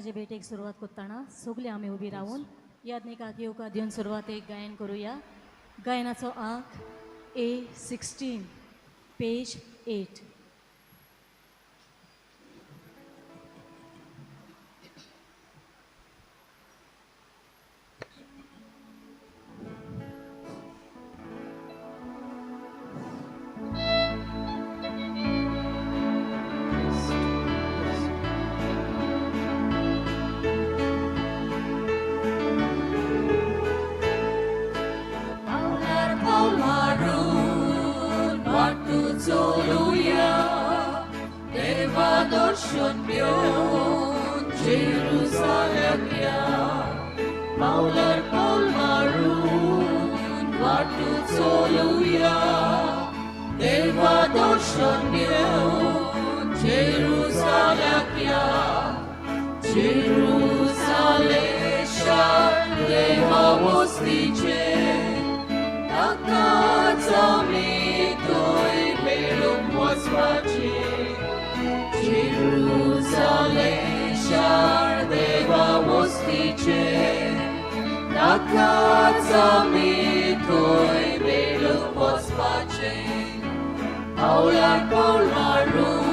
भेटेक सुरवात करतना सगळे आमी उबी रावून याज्ञिकाक येवकार दिवन सुरवातेक गायन करुया. गायनाचो आंक A 16 page 8. पावलार पावल मारून वाटू चलुया, देवा दर्शन घेवन जेरुजालेम या. पावलार पावल मारून वाटू चलुया, देवा दर्शन घेवन जेरुजालेम या. जेरुजालेम शार देवा वस्तीचें, ताकाच आमी थंय मेळूंक वचपाचें. जेरुजालेम शार देवा वस्तीचें, ताकाच आमी थंय मेळूंक वचपाचें. पावलार पावल मारून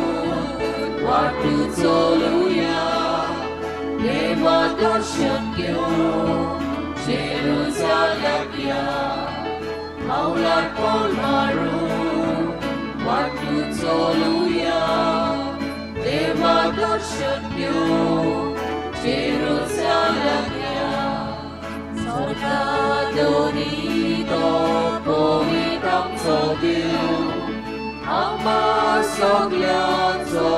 वाटू चलुया, देवा दर्शन घेवन जेरुजालेम या. पावलार पावल मारून वाटू चलुया, देवा दर्शन घेवन जेरुजालेम या. स्वर्गाधनी तो पवित्र आमचो देव, आम्हा सगळ्यांचो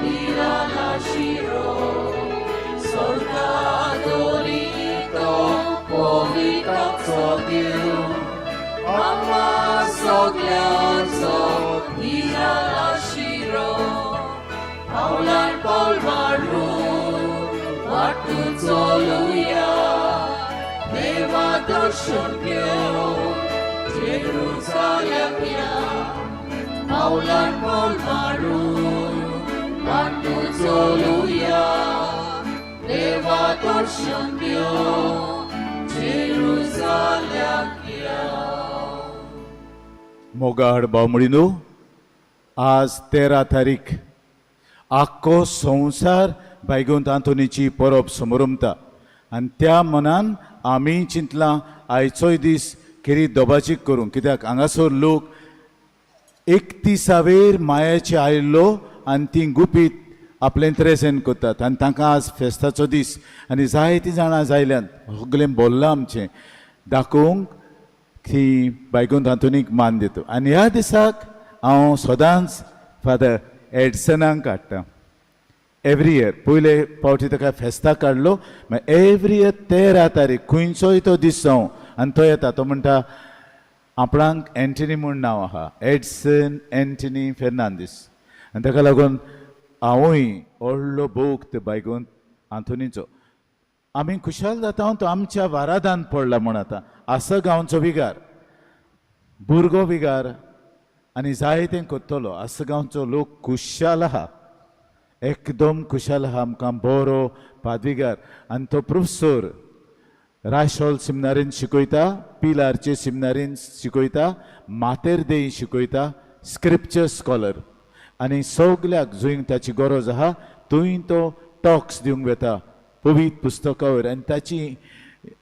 निराला शिरो. स्वर्गाधनी तो पवित्र आमचो देव, आम्हा सगळ्यांचो निराला शिरो. पावलार पावल मारून वाटू चलुया, देवा दर्शन घेवन जेरुजालेम या. पावलार पावल मारून वाटू चलुया, देवा दर्शन घेवन जेरुजालेम या. मोगाळ बावमळीनो, आज 13 तारीख. आख्खो संवसार बायगुंत आंतोनीची परब समरमता आनी त्या मनान आमी चिंतलां आयचोय दीस खेरीत दोबाजीक करूंक, कित्याक हांगासर लोक 31वेर मायाचे आयिल्लो आनी ती गुपीत आपलें त्रेसेन करतात आनी तांकां आज फेस्ताचो दीस आनी जायतीं जाणां जायल्यान सगळें बोल्लां आमचें दाखोवंक ती बायगुंत आंतोनीक मान दिता. आनी ह्या दिसाक हांव सदांच फादर एडसनाक काडटा एवरी इयर. पयले फावटी ताका फेस्ताक काडलो, मागीर एवरी इयर 13 तारीख खंयचोय तो दीस जावं आनी तो येता. तो म्हणटा आपणाक एंटनी म्हूण नांव आहा, एडसन एंटनी फेर्नांदीस, आनी ताका लागून हांवूय व्हडलो भोक्त बायगून आंतोनीचो. आमी खुशाल जाता तो आमच्या वारादान पडला म्हूण. आतां आसगांवचो विगार, भुरगो विगार आनी जायतें करतलो. आसगांवचो लोक खुशाल आहा, एकदम खुशाल आहा. आमकां बरो पादविगार आनी तो प्रोफेसर रायशॉल सिमनारीन शिकयता, पिलारचे सिमनारीन शिकयता, मातेर देई शिकयता, स्क्रिप्चर स्कॉलर आनी सगल्याक जंय ताची गरज आहा थंय तो टॉक्स दिवंक वता पवित्र पुस्तकां वयर. आनी ताची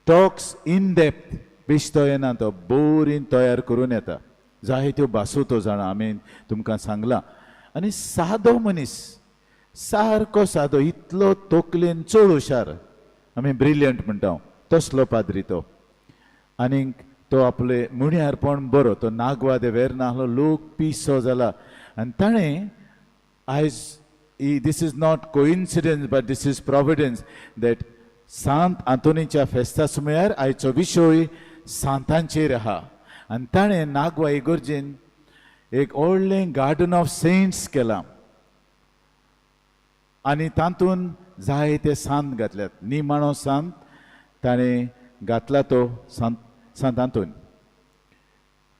टॉक्स इन डेप्थ बेश्टो येना, तो बरी तयार करून येता. जायत्यो भासो तो जाणा, आमी तुमकां सांगलां. आनी सादो मनीस, सारको सादो, इतलो तकलेन चड हुशार, आमी ब्रिलियंट म्हणटा तसलो पाद्री तो. आनीक तो आपले मुण्यारपण बरो. तो नागवा दे वेर नासलो, लोक पिसो जाला. आनी ताणें आयज this is not coincidence but this is providence that सांत आंतोनीच्या फेस्ता सुमयार आयचो विशय सांतांचेर आहा. आनी ताणें नागवा इगर्जेन एक व्हडलें गार्डन ऑफ सेंट्स केलां आनी तातूंत जायते सांत घातल्यात. निमाणो सांत ताणें घातला तो सांत सांत आंतोन.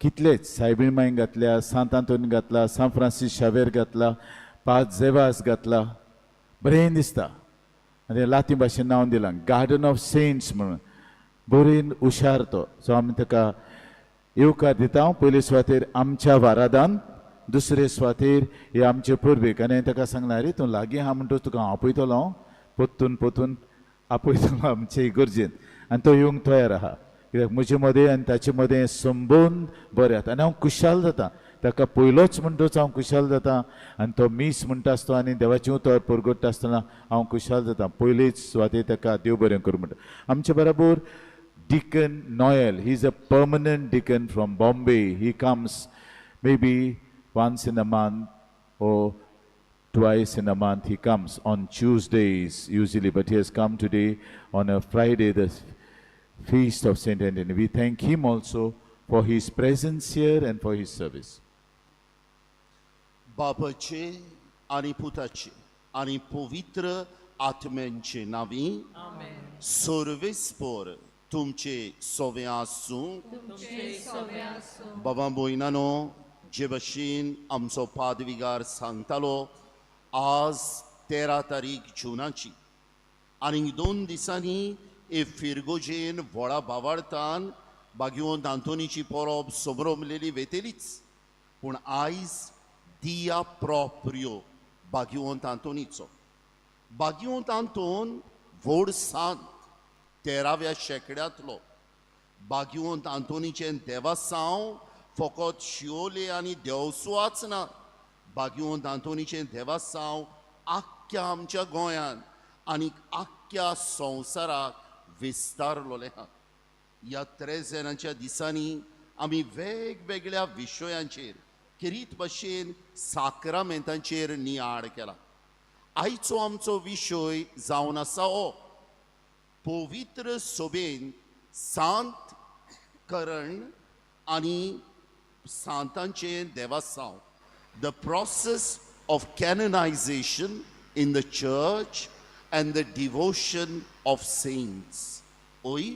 कितलेच सायबीण मांय घातल्या, सांत आंतोन घातला, सांत फ्रांसीस शावेर घातला, पाद जेवास घातला. बरें दिसता. आनी लातीं भाशेन नांव दिलां गार्डन ऑफ सेंट्स म्हणून. बरीन हुशार तो. सो आमी ताका येवकार दिता. पयले सुवातेर आमच्या वारादान, दुसरे सुवातेर हे आमचे पुर्वेक. आनी हांवें ताका सांगलें, आरे तूं लागीं आहा म्हणटच तुका हांव आपयतलो, पोत्तून पोतून आपयतलो आमचे इगर्जेन. आनी तो येवंक तयार आहा, कित्याक म्हजे मदें आनी ताचे मदें संबंद बरे आसा. आनी हांव खुशाल जाता ताका पयलोच म्हणटच हांव खुशाल जाता. आनी तो मीस म्हणटा आसतना आनी देवाचें उतर परगट्टा आसतना हांव खुशाल जाता. पयलीच सुवातेर ताका देव बरें करूं म्हणटा. आमचे बरोबर Deacon Noel, he is a permanent deacon from Bombay. He comes maybe once in a month or twice in a month. He comes on Tuesdays usually, but he has come today on a Friday, the feast of Saint Anthony. We thank him also for his presence here and for his service. बापाचे आनी पुताचे आनी पवित्र आत्म्यांचे नांवी. सर्वेस्पर तुमचे सोवे आसूं. बाबा भयणानो, जे भशेन आमचो पादविगार सांगतालो, आज 13 तारीख जुनाची आनी 2 दिसांनी हे फिरगोजेन व्हडा भावार्थान बागयोन आंतोनीची परब समरमलेली वेतेलीच, पूण आयज दिया प्रोप्रियो बागयोंत आंतोनीचो. बागयोंत आंतोन व्हड सांत, 13व्या शेंकड्यांतलो. बागयोंत आंतोनीचें देवासांव फकत शिवोले आनी देवसुवाच ना, बागयोंत आंतोनीचें देवासांव आख्ख्या आमच्या गोंयांत आनी आख्ख्या संवसाराक विस्तारलोलें आहा. ह्या त्रेजेनाच्या दिसांनी आमी वेगवेगळ्या विशयांचेर किरीत भशेन साक्रामेंतांचेर नियाळ केला. आयचो आमचो विशय जावन आसा हो पवित्र सोबेन सांत करण आनी सांतांचें देवासांव. The process of canonization in the church and the devotion of saints. ओय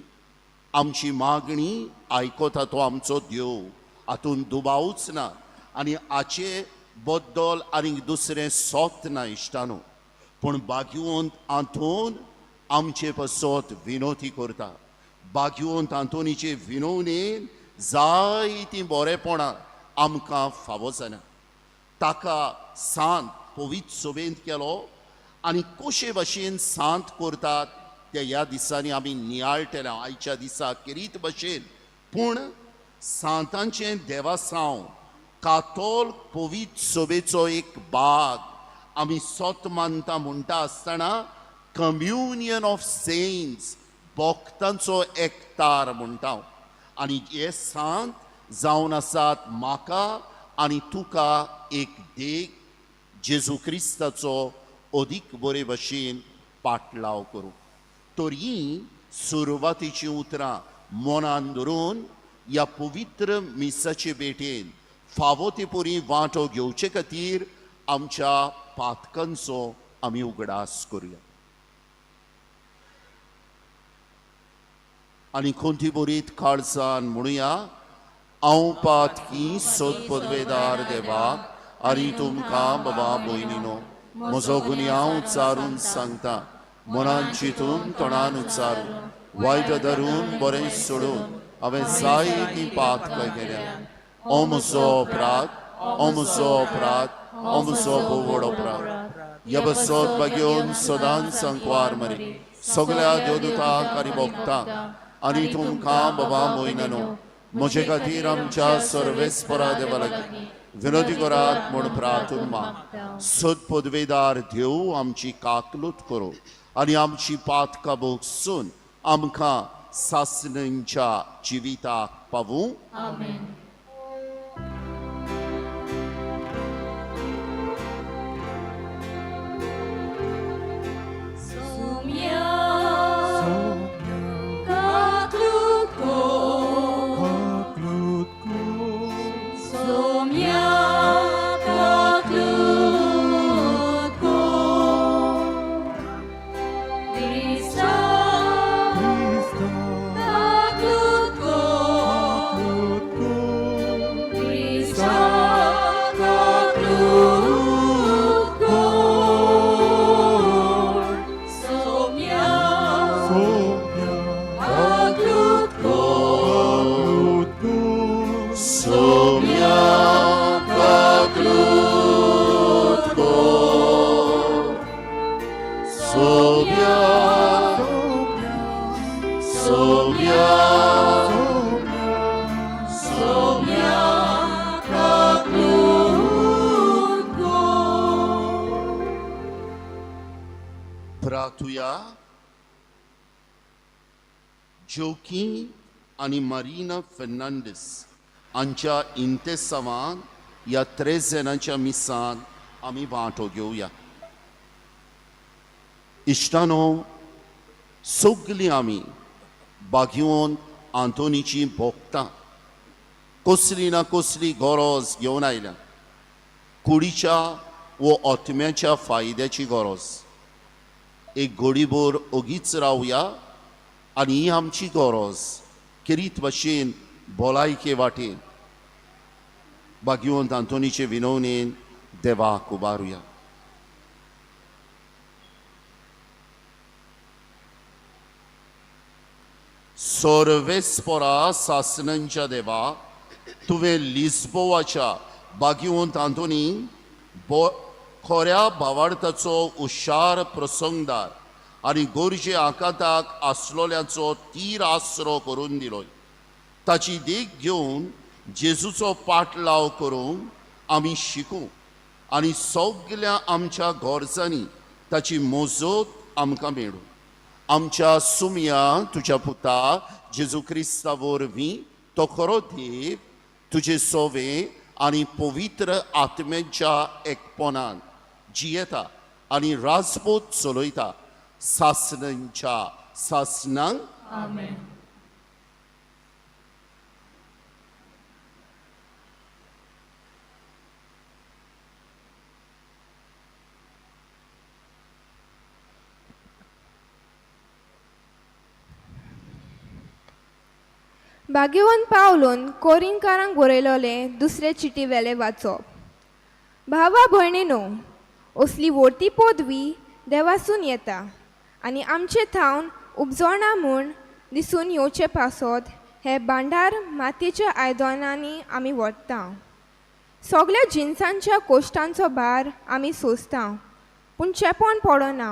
आमची मागणी आयकता तो आमचो देव, हातूंत दुबावच ना आनी हाचे बद्दल आनीक दुसरें सोत ना इश्टानो. पूण बागयोंत आंतोन आमचे पासत विनोती करता. बागयोंत आंतोनीचे विनवणेन जायतीं बरेपणां आमकां फावो जाना. ताका सांत पवित्र सोबेंत केलो आनी कशे भशेन सांत करतात ते ह्या दिसांनी आमी नियाळटले आयच्या दिसा किरीत भशेन. पूण सांतांचें देवासांव कातोल पवित्र सोबेचो एक भाग आमी सोत मानता म्हणटा आसतना कम्युनियन ऑफ सेंट्स, भक्तांचो एकतार म्हणटा. आनी हे सांत जावन आसात म्हाका आनी तुका एक देख जेजू क्रिस्ताचो अदीक बरे भशेन पाटलाव करूं. तर हीं सुरवातीचीं उतरां मनान धरून ह्या पवित्र मिसाचे भेटेन फावो ते परी वांटो घेवचे खातीर आमच्या पातकांचो आमी उगडास करुया आनी कोणती बरीत काळजान म्हणुया, हांव पातकी सदपदवेदार देवा आनी तुमकां बाबा भयणीनो म्हजो गुन्यांव उच्चारून सांगता, मनान चिंतून तोंडान उच्चारून वायट धरून बरें सोडून हांवें जायतीं पातकां केल्या. ओ म्हजो अपराध, ओ म्हजो अपराध, ओ म्हजो भोव व्हड अपराध. ह्या बसत बागेवन सदांच संकवार मरी सगळ्या देवदूतांक आनी भक्तांक आनी तुमकां बाबा भयणानो म्हजे खातीर आमच्या सर्वेस्परा देवा लागीं विनोदी करात म्हूण प्रार्थून माग. सद पदवेदार देव आमची काकलूत करूं आनी आमची पातकां भोगसून आमकां सासणेच्या जिविताक पावूं. आमेन. सोम्या सोम्या सोम्या काकूत प्रार्थुया. जोकी आनी मारिना फेर्नांडीस हांच्या इंतेसांवान ह्या त्रेजेनाच्या मिसान आमी वांटो घेवया. इश्टानो, सगलीं आमी बागेवन आंतोनीची भोगतां कसली ना कसली गरज घेवन आयल्या, कुडीच्या वो आत्म्याच्या फायद्याची गरज. एक घडीभर ओगीच रावया आनी ही आमची गरज किरीत भशेन भलायके वाटेन भाग्यवंत आंतोनीचे विनवणेन देवाक उबारुया. सर्वेस्परा सासणांच्या देवा, तुवें लिस्बोवाच्या भाग्यवंत आंतोनी खऱ्या भावार्थाचो हुशार प्रसंगदार आनी गरजे आकांताक आसलोल्याचो तीर आसरो करून दिलो. ताची देख घेवन जेजूचो पाटलाव करूंक आमी शिकूं आनी सगल्या आमच्या गरजांनी ताची मजत आमकां मेळूं. आमच्या सुमया तुज्या पुता जेजू क्रिस्ता वरवीं, तो खरो देव, तुजे सोवे आनी पवित्र आत्म्याच्या एकपणान जियेता आनी राजपूत चलयता सासणांच्या सासणांक. आमेन. भाग्यवंत पावलून कोरिंकारांक बरयलोलें दुसरे चिटी वेले वाचप. भावा भयणीनो, असली व्हडती पदवी देवासून येता आनी आमचे थावन उपजोणा म्हूण दिसून येवचे पासत हे भांडार मातयेच्या आयदनांनी आमी व्हरता. सगल्या जिनसांच्या कोश्टांचो भार आमी सोंसता पूण चेपण पडना.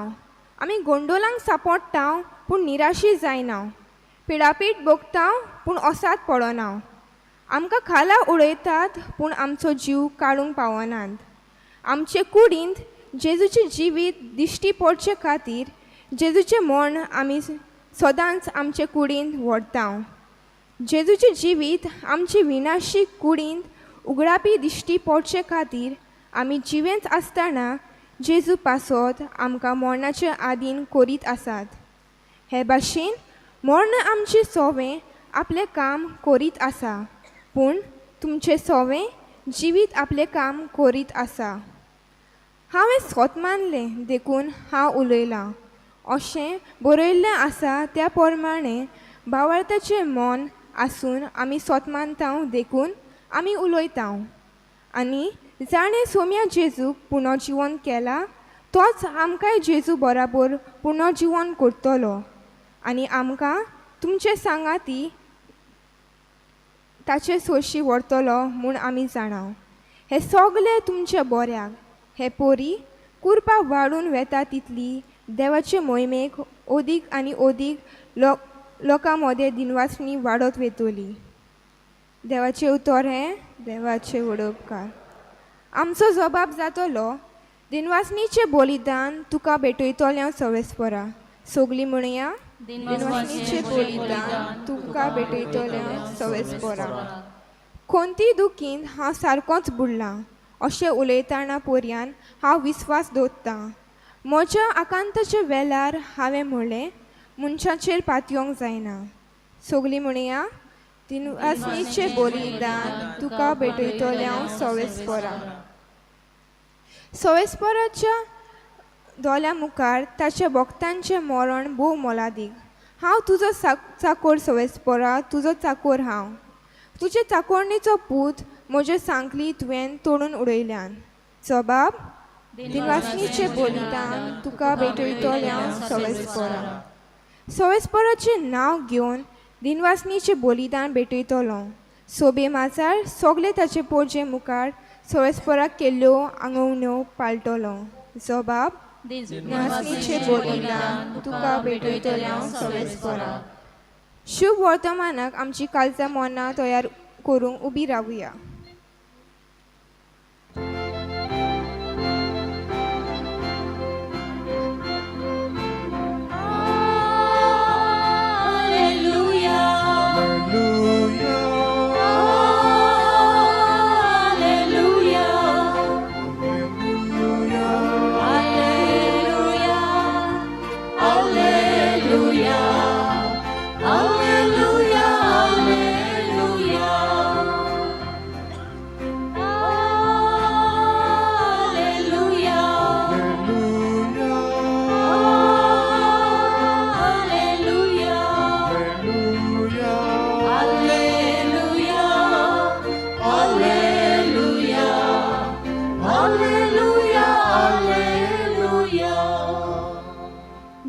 आमी गोंडोलांक सापोडटा पूण निराशी जायना. पिडापीड भोगता पूण ओसाद पडना. आमकां खाला उडयतात पूण आमचो जीव काडूंक पावनात. आमचे कुडींत जेजूचें जिवीत दिश्टी पडचे खातीर जेजूचें मर्ण आमी सदांच आमचे कुडींत व्हरता. जेजूचें जिवीत आमचे विनाशी कुडींत उगडापी दिश्टी पडचे खातीर आमी जिवेंच आसतना जेजू पासत आमकां मरणाचे आदीन करीत आसात. हे भाशेन मर्ण आमचें सोवें आपलें काम करीत आसा पूण तुमचें सोवें जिवीत आपलें काम करीत आसा. हांवें सोत मानलें देखून हांव उलयलां अशें बरयल्लें आसा. त्या प्रमाणें भावार्थाचें मन आसून आमी सोत मानता देखून आमी उलयता. आनी जाणें सोम्या जेजूक पुनर्जिवन केला तोच आमकांय जेजू बराबर पुनर्जिवन करतलो आनी आमकां तुमचे सांगाती ताचे सोशी व्हरतलो म्हूण आमी जाणा. हें सगलें तुमच्या बऱ्याक. हे पोरी कुरपा वाडून वेता तितली देवाचे मोहिमेक ओदीक आनी ओदीक लोकां मदें दिनवासणी वाडत वेतली. देवाचें उतर हें देवाचें वडोपकार. आमचो जबाब जातलो दिनवासणीचें बलिदान तुका भेटयतलें सवेस्परा. सगलीं म्हणया, दिनवासणीचें बलिदान तुका भेटयतलें सवेस्परा. कोणती दुखीन हांव सारकोच बुडलां अशें उलयतना पोरयान हांव विस्वास दवरतां. म्हज्या आकांताच्या वेळार हांवें म्हणलें मनशाचेर पातयोंक जायना. सगलीं म्हणया, दिनवासणीचें बलिदान तुका भेटयतलें हांव सवेस्परा. सवेस्पराच्या दोळ्या मुखार ताच्या भक्तांचें मरण भोव मोलादीक. हांव तुजो चाकोर सवेस्परा, तुजो चाकोर हांव. तुजे चाकोरणीचो पूत म्हज्यो सांखळी तुवें तोडून उडयल्यान. जबाब दिनवासणीचें बलिदान तुका भेटयतलें हांव सवेस्परा. सवेस्पराचें नांव घेवन दिनवासणीचें बलिदान भेटयतलो. सोबे माजार सगळे ताचे पोरजे मुखार सवेस्पराक केल्ल्यो आंगवण्यो पाळटलो. जबाब नासणीचे बोलिदान तुका भेटयतलें हांव सवेस्परा. शुभ वर्तमानाक आमची कालचा मोनां तयार करूंक उबी रावया.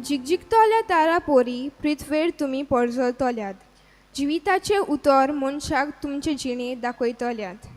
जिगजिगतल्या तारा पोरी पृथ्वेर तुमी परजळतल्यात. जिविताचें उतर मनशाक तुमचे जिणे दाखयतल्यात.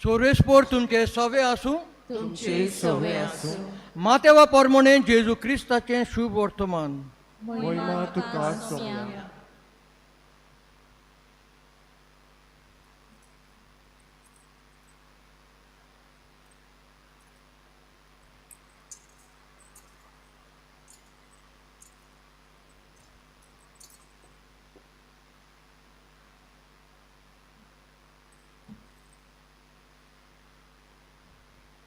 सोरेस्पोर तुमचे सवे आसूं, तुमचे सवे आसूं. मातेवा परमणे जेजू क्रिस्ताचें शुभ वर्तमान. महिमा तुका सोम्या.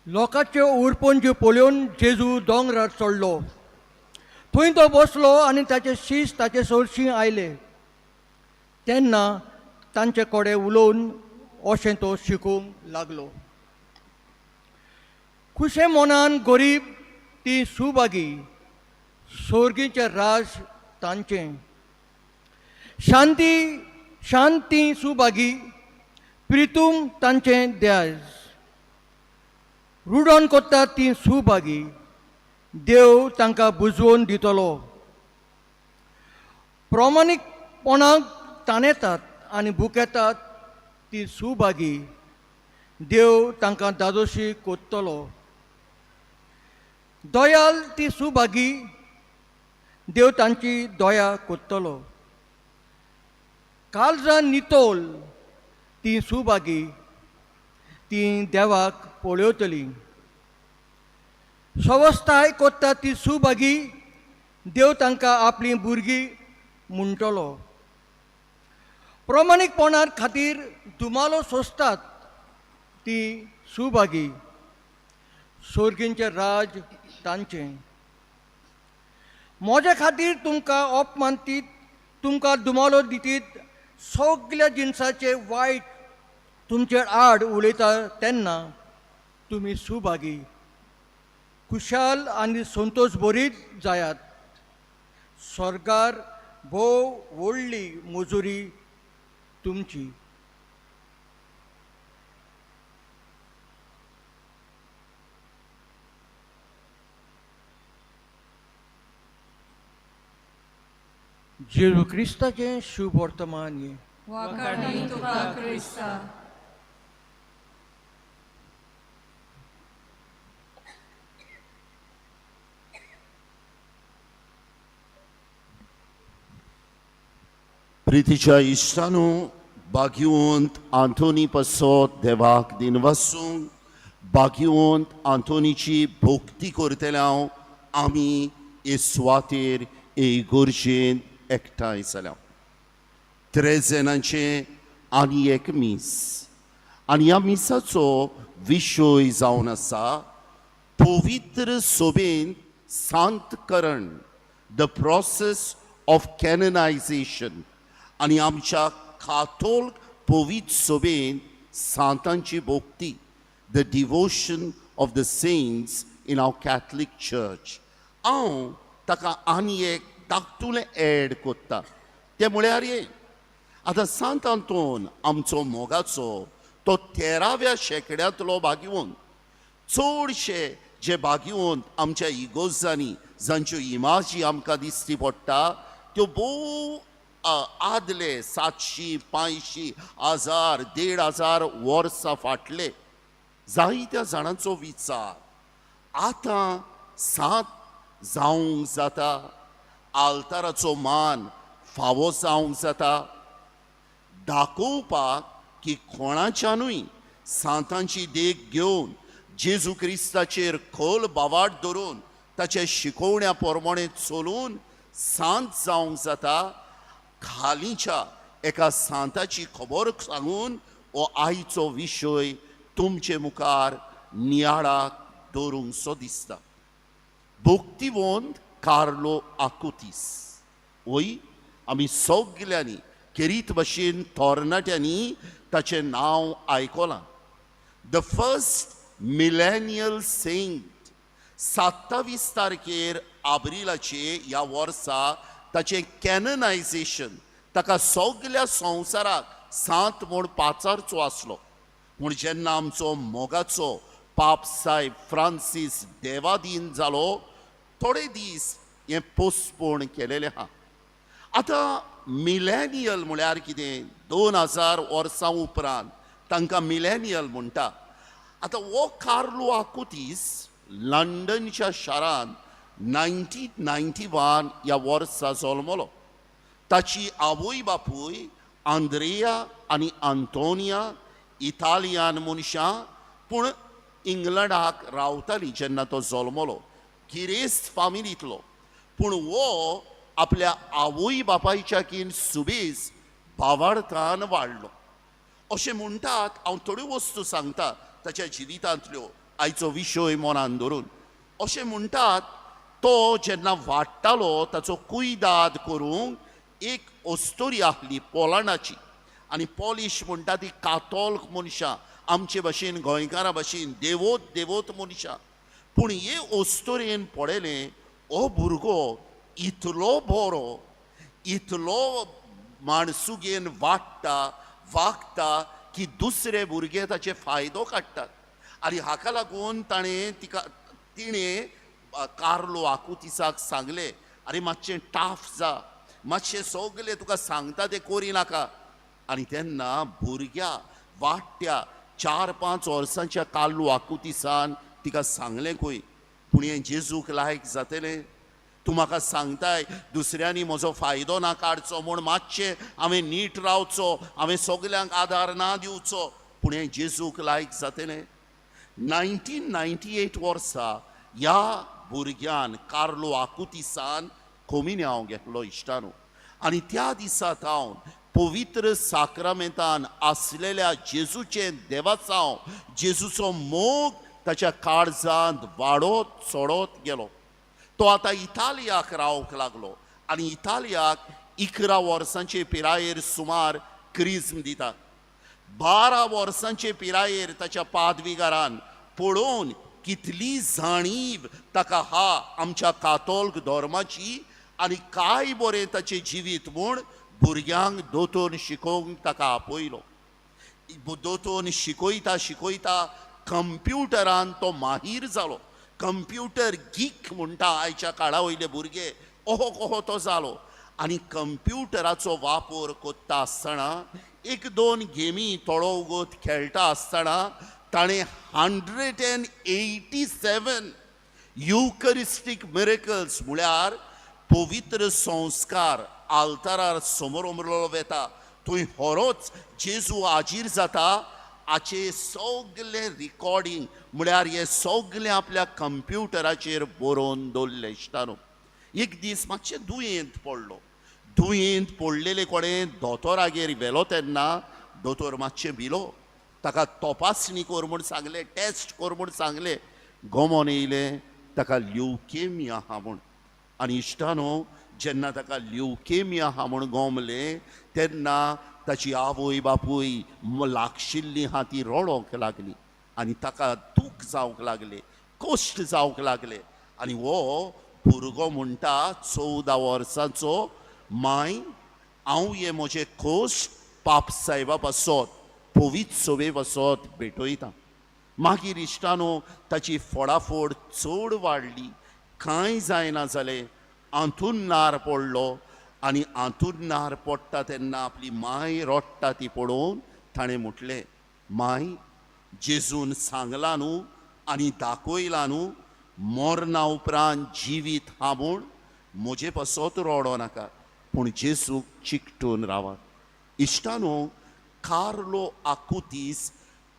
लोकांच्यो उरपंज्यो पळोवन जेजू दोंगरार चडलो. थंय तो बसलो आनी ताचे शीस ताचे सरशीं आयले. तेन्ना तांचे कडेन उलोवन अशें तो शिकूंक लागलो. खुशे मनान गरीब ती सुभागी, सोर्गीचें राज तांचें. शांती शांती सुभागी, प्रितूम तांचें द्याज. रुडोन कोत्ता ती सुभागी, देव तांकां बुजवोन दितलो. प्रमाणीकपणाक ताणेतात आनी भुकेतात ती सुभागी, देव तांकां दादोशी कोत्तलो. दयाल ती सुभागी, देव तांची दया कोत्तलो. काळजां नितोल ती सुभागी, ती देवाक पळयतली. सवस्ताय कोत्ता ती सुभागी, देव तांकां आपलीं भुरगीं म्हणटलो. प्रमाणीकपणार खातीर दुमालो सोंसतात ती सुभागी, सोर्गींचें राज तांचें. म्हज्या खातीर तुमकां अपमानतीत, तुमकां दुमालो दितीत, सगल्या जिनसाचे वायट तुमचे आड उलयता तेन्ना तुमी सुभागी. खुशाल आनी संतोश बरीत जायात. स्वर्गार भोव व्हडली मजुरी तुमची. जेजू क्रिस्ताचें शुभ वर्तमान हें. वाखाणी तुका क्रिस्ता. प्रितीच्या इश्टानू, भाग्यवंत आंतोनी पासत देवाक दिनवासूंक, भाग्यवंत आंतोनीची भक्ती करतले हांव आमी हे सुवातेर हे इगर्जेंत एकठांय जाल्या. त्रेजेनांचें आनी एक मीस आनी ह्या मिसाचो विशय जावन आसा पवित्र सोबेन सांतकरण, the process of कॅननायझेशन, आनी आमच्या कातोल्क पवित्र सोबेन सांतांची भोक्ती, the devotion of the saints in our Catholic Church. हांव ताका आनी एक धाकटुलें एड कोत्ता तें म्हळ्यार हें. आतां सांत आंतोन आमचो मोगाचो तो 13व्या शेंकड्यांतलो भाग्यवंत. चडशे जे भाग्यवंत आमच्या इगोर्जांनी जांच्यो इमाजी आमकां दिश्टी पडटा त्यो भोव आदले 700, 500, 1000, 1500 वर्सां फाटले. जायत्या जाणांचो विचार आतां सांत जावंक जाता, आल्ताराचो मान फावो जावंक जाता, दाखोवपाक की कोणाच्यानूय सांतांची देख घेवन जेजू क्रिस्ताचेर खोल बावाट धरून ताच्या शिकोवण्या प्रमाणे चलून सांत जावंक जाता. खालीच्या एका सांताची खबर सांगून हो आयचो विशय तुमचे मुखार नियाळाक दवरूंकसो दिसता. भक्तिवंत कार्लो आकुतीस वय आमी सगल्यांनी खेरीत भशेन तरणाट्यांनी ताचें नांव आयकलां. The first millennial Saint. 27 तारखेर आब्रिलाचे ह्या वर्सा ताचें कॅननायझेशन, ताका सगल्या संवसाराक सांत म्हूण पाचारचो आसलो. पूण जेन्ना आमचो मोगाचो पाप सायब फ्रांसीस देवादीन जालो, थोडे दीस हें पोस्टपोन केलेलें आहा. आतां मिलेनियल म्हळ्यार कितें? 2000 वर्सां उपरांत तांकां मिलेनियल म्हणटा. आतां हो कार्लो आकुतीस लंडनच्या शारांत 1991 ह्या वर्सा जल्मलो. ताची आवय बापूय आंद्रेया आनी आंतोनिया इतालियान मनशां, पूण इंग्लंडाक रावतालीं जेन्ना तो जल्मलो. गिरेस्त फामिलींतलो, पूण हो आपल्या आवय बापायच्या कीन सुबेज भावार्थान वाडलो अशें म्हणटात. हांव थोड्यो वस्तू सांगता ताच्या जिवितांतल्यो आयचो विशय मनान धरून. अशें म्हणटात तो जेन्ना वाडटालो ताचो कुयदाद करूंक एक अस्तोरी आहली पोलंडाची, आनी पॉलिश म्हणटा ती कातोल्क मनशां, आमचे भशेन गोंयकारां भशेन देवोत देवोत मनशां. पूण हे अस्तोरेन पळयलें हो भुरगो इतलो बरो, इतलो माणसुगेन वाडटा वागता की दुसरे भुरगे ताचे फायदो काडटात. आनी हाका लागून ताणें तिका तिणें कार्लो आकुतिसाक सांगलें, आरे मातशें टाफ जा, मातशें सगलें तुका सांगता तें करी नाका. आनी तेन्ना भुरग्या वाडट्या 4-5 वर्सांच्या कार्लो आकुतिसान तिका सांगलें खंय, पूण हें जेजूक लायक जातलें? तूं म्हाका सांगताय दुसऱ्यांनी म्हजो फायदो ना काडचो म्हूण मातशें हांवें नीट रावचो, हांवें सगल्यांक आदार ना दिवचो, पूण हें जेजूक लायक जातलें? 1998 वर्सा ह्या भुरग्यान कार्लो आकुतिसान कोमिन्यांव घेतलो इश्टानो. आनी त्या दिसा थावन पवित्र साक्रामेंतान आसलेल्या जेजूचें देवासांव, जेजूचो मोग ताच्या काळजांत वाडत चडत गेलो. तो आतां इतालियाक रावंक लागलो आनी इतालियाक 11 वर्सांचे पिरायेर सुमार क्रिज्म दिता. 12 वर्सांचे पिरायेर ताच्या पादविगारान पळोवन कितली जाणीव ताका हा आमच्या कातोल्क धर्माची आनी काय बरें ताचें जिवीत म्हूण भुरग्यांक दोतोर शिकोवंक ताका आपयलो. दोतोर शिकयता शिकयता कंप्युटरान तो माहीर जालो. कंप्युटर गीक म्हणटा आयच्या काळा वयले भुरगे, ओहो कोहो तो जालो. आनी कंप्युटराचो वापर करता आसतना 1-2 गेमी थोडो वगत खेळटा आसतना ताणें 187 युकरिस्टीक मिरेकल्स म्हळ्यार पवित्र संस्कार आल्तारार समोर उमरलो वेता थंय होरोच जेजू हाजीर जाता हाचे सगलें रिकॉर्डींग म्हळ्यार हें सगलें आपल्या कंप्युटराचेर बरोवन दवरलें इश्टानो. एक दीस मातशें दुयेंत पडलो. दुयेंत पडलेले कडेन दोतोरागेर व्हेलो तेन्ना दोतोर मातशें भिलो, ताका तपासणी कर म्हूण सांगलें, टेस्ट कर म्हूण सांगलें. गोमोन येयलें ताका ल्युकेमिया आहा म्हूण. आनी इश्टानो, जेन्ना ताका ल्युकेमिया आहा म्हूण गोमलें तेन्ना ताची आवय बापूय लागशिल्लीं आहा ती रडोंक लागली आनी ताका दूख जावंक लागलें, कश्ट जावंक लागले. आनी हो भुरगो म्हणटा 14 वर्सांचो, माय हांव हे म्हजे कश्ट पाप सायबा पासत पवित्र सभे पासत भेटयता. मागीर इश्टानो ताची फोडाफोड चड वाडली, कांय जायना जालें, आंतुनार पडलो. आनी आंतुनार पडटा तेन्ना आपली माय रडटा ती पळोवन ताणें म्हटलें, माय जेजून सांगलां न्हू आनी दाखयलां न्हू मरणा उपरांत जिवीत हा म्हूण, म्हजे पासत रडो नाका पूण जेजूक चिकटून रावात. इश्टानो, कार्लो आकुतीस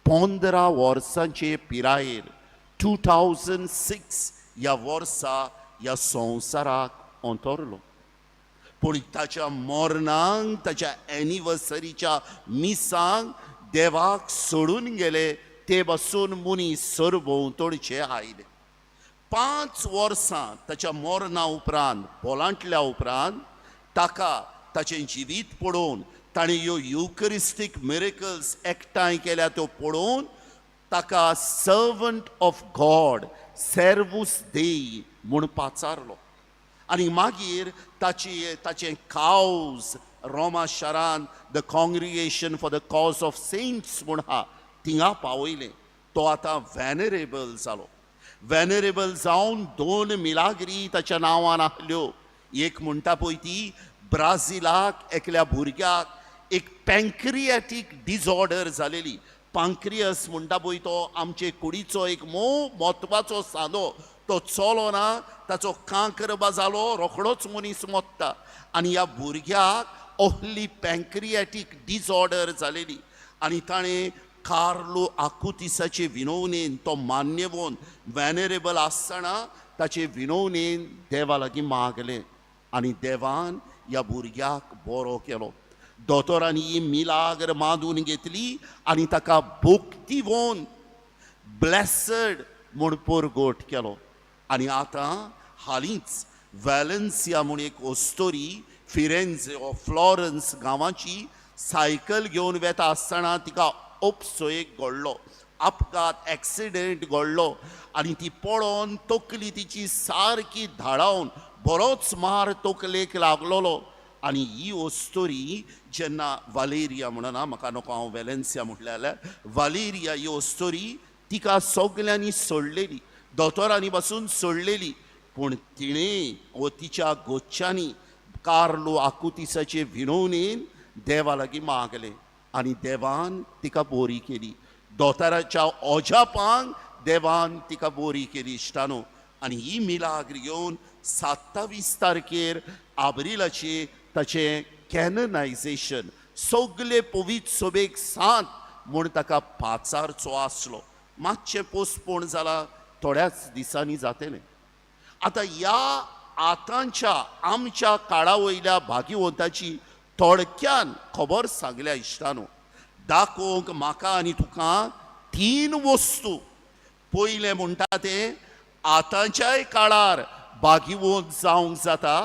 15 वर्सांचे पिरायेर 2006 ह्या वर्सा ह्या संवसाराक अंतरलो. पूण ताच्या मरणाक, ताच्या एनिवर्सरीच्या मिसांक देवाक सोडून गेले ते बसून मनीस सरभोंवतणचे आयले. 5 वर्सां ताच्या मरणा उपरांत, बोलांटल्या उपरांत ताका ताचें जिवीत पळोवन, ताणें ह्यो युकरिस्टीक मिरेकल्स एकठांय केल्या त्यो पळोवन ताका सर्वंट ऑफ गॉड, सर्वूस देई म्हूण पाचारलो. आनी मागीर ताचें कावज रोमा शारान the congregation for the cause of saints म्हूण आहा थिंगा पावयलें. तो आतां वेनरेबल जालो. वेनरेबल जावन 2 मिलाग्री ताच्या नांवान आहल्यो. एक म्हणटा पळय ती ब्राझिलाक एकल्या भुरग्याक एक पँक्रियाटीक डिजॉर्डर जालेली. पांक्रियस म्हणटा पळय तो आमचे कुडीचो एक मोव म्हत्वाचो सांदो, तो चलो ना, ताचो कांकर जालो, रोखडोच मनीस मोत्ता. आनी ह्या भुरग्याक ओहली पँक्रियाटीक डिजॉर्डर जालेली आनी ताणें कार्लो आकुतिसाचे विनवणेन, तो मान्यवोन वेनरेबल आसतना ताचे विनवणेन देवा लागीं मागलें आनी देवान ह्या भुरग्याक बरो केलो. दोतोरांनी ही मिलाग्र मांदून घेतली आनी ताका भोक्तिवोन ब्लेसड म्हूण परगोट केलो. आनी आतां हालींच वेलन्सिया म्हूण एक ओस्तोरी फिरेन्झे ओ फ्लॉरन्स गांवाची सायकल घेवन वेता आसतना तिका अपसोयेक घडलो, अपघात, एक्सिडेंट घडलो आनी ती पळोवन तकली तिची सारकी धाडावन बरोच मार तकलेक लागलोलो. आनी ही ओस्तोरी जेन्ना वालेरिया म्हणना, म्हाका नको हांव वेलेन्सिया म्हटलें जाल्यार वालेरिया ही ओस्तोरी तिका सगल्यांनी सोडलेली, दोतोरांनी पासून सोडलेली, पूण तिणें वो तिच्या गोच्यांनी कार्लो आकुतिसाचे विनवणेन देवा लागीं मागलें आनी देवान तिका बोरी केली. दोतोराच्या ओजापांक देवान तिका बोरी केली. इश्टानो, आनी ही मिलाग्र घेवन 27 तारखेर आब्रिलाचे ताचें कॅननायझेशन सगले पवित्र सभेक सांत म्हूण ताका पाचारचो आसलो. मातशें पोस्टपोन जाला, थोड्याच दिसांनी जातलें. आतां ह्या आतांच्या आमच्या काळा वयल्या भाग्यवंताची थोडक्यान खबर सांगल्या इश्टानो. दाखोवंक म्हाका आनी तुका 3 वस्तू. पयलें म्हणटा तें आतांच्याय काळार भाग्यवंत जावंक जाता.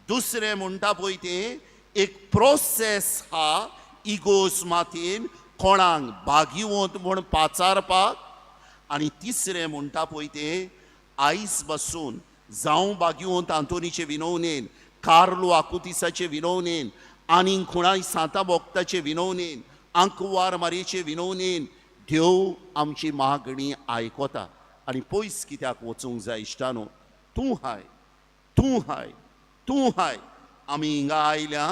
दुसरें म्हणटा पळय तें एक प्रोसेस हा इगोज मातयेन कोणाक भाग्यवंत म्हूण पाचारपाक. आनी तिसरें म्हणटा पळय तें आयज बसून जावं भाग्यवंत आंतोनीचे विनवणेन, कार्लो आकुतिसाचे विनवणेन, आनी खुणाय सांता भोक्ताचे विनवणेन, आंकवार मारयेचे विनवणेन देव आमची मागणी आयकता. आनी पयस कित्याक वचूंक जाय इश्टानो, तूं हाय, तूं हाय, तूं हाय. आमी हिंगा आयल्या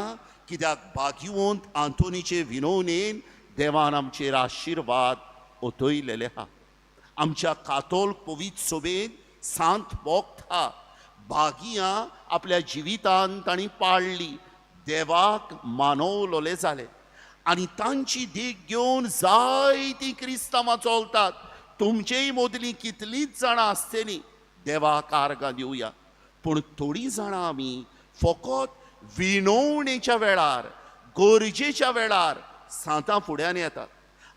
कित्याक भाग्यवंत आंतोनीचे विनवणेन देवान आमचेर आशिर्वाद ओतयलेले आहा. आमच्या कातोल पवित्र सोबेन सांत भोक्त हा, भागियां आपल्या जिवितान तांणी पाळ्ळी, देवाक मानवलोले जाले आनी तांची देख घेवन जायतीं क्रिस्तांवां चलतात. तुमचेय मदलीं कितलींच जाणां आसतलीं, देवाक आर्गां दिवया. पूण थोडीं जाणां आमी फकत विनवणेच्या वेळार, गरजेच्या वेळार सांतां फुड्यान येतात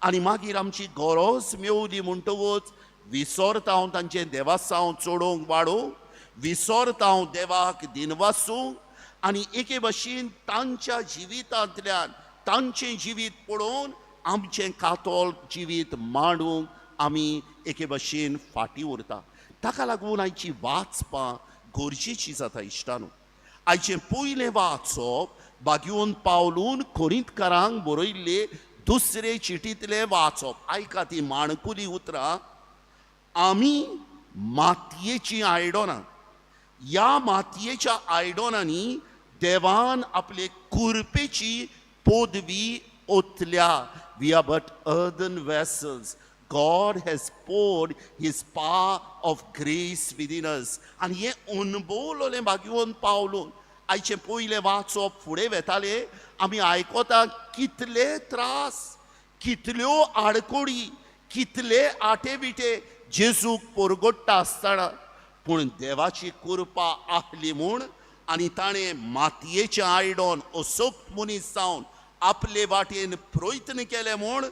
आनी मागीर आमची गरज मेवली म्हणटकूच विसरता हांव तांचें देवासांव चडोवंक वाडोवंक, विसरता हांव देवाक दिनवासूंक आनी एके भशेन तांच्या जिवितांतल्यान तांचें जिवीत पळोवन आमचें कातोल जिवीत मांडूंक आमी एके भशेन फाटीं उरता. ताका लागून आयची वाचपां गरजेची जाता इश्टानू. आयचें पयलें वाचप बागयोन पावलून कोरिंतकारांक बरयल्ले दुसरे चिटींतलें वाचप. आयका ती माणकुली उतरां. आमी मातयेचीं आयडोनां, ह्या मातयेच्या आयडोनांनी देवान आपले कुरपेची पदवी ओतल्या. We are but earthen vessels. God has poured his power of grace within us. आनी हें अणभवलोलें भाग्यवंत पावलून आयचें पयलें वाचप फुडें वेतालें. आमी आयकता कितले त्रास, कितल्यो आडकोडी, कितले आटे विटे जेजूक परगट्टा आसतना, पूण देवाची कृपा आहली म्हूण आनी ताणें मातयेचें आयडोन असोक्त मनीस जावन आपले वाटेन प्रयत्न केले म्हूण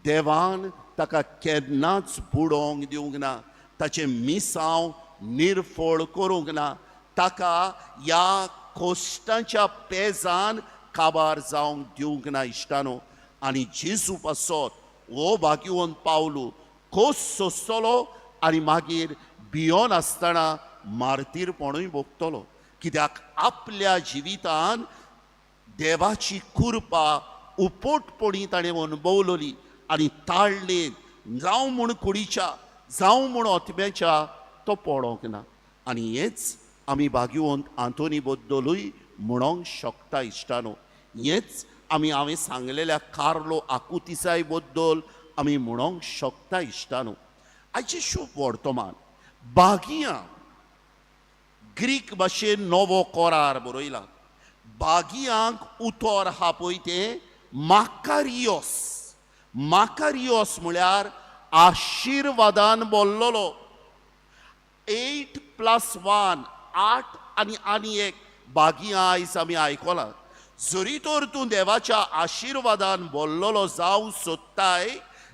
देवान ताका केन्नाच बुडोवंक दिवंक ना, ताचें मिसांव निर्फळ करूंक ना, ताका ह्या कोश्टांच्या पेजान काबार जावंक दिवंक ना इश्टानो. आनी जेजू पासत हो भाग्यवंत पावलू खोस सोंसतलो आनी मागीर भियोन आसतना मार्तीरपणूय भोगतलो, कित्याक आपल्या जिवितान देवाची कृपा उपटपणी ताणें अणभवलोली आनी ताळणेन जावं म्हूण कुडीच्या जावं म्हूण ओतम्याच्या तो पडोंक ना. आनी हेंच आमी भाग्यवंत आंतोनी बद्दलूय म्हणोंक शकता इश्टानो. हेंच आमी हांवें सांगलेल्या कार्लो आकुतिसाय बद्दल आमी म्हणोंक शकता इश्टानो. आयचें शुभ वर्तमान बागियां ग्रीक भाशेन नवो कोरार बरयला. बागियांक उतर आहा पळय तें माकारियोस. माकारियोस म्हळ्यार आशिर्वादान बोल्लोलो. 8 + 1, 8 आनी आनी एक बागियां आयज आमी आयकलां. जरी तर तूं देवाच्या आशिर्वादान बोल्लोलो जावं सोदताय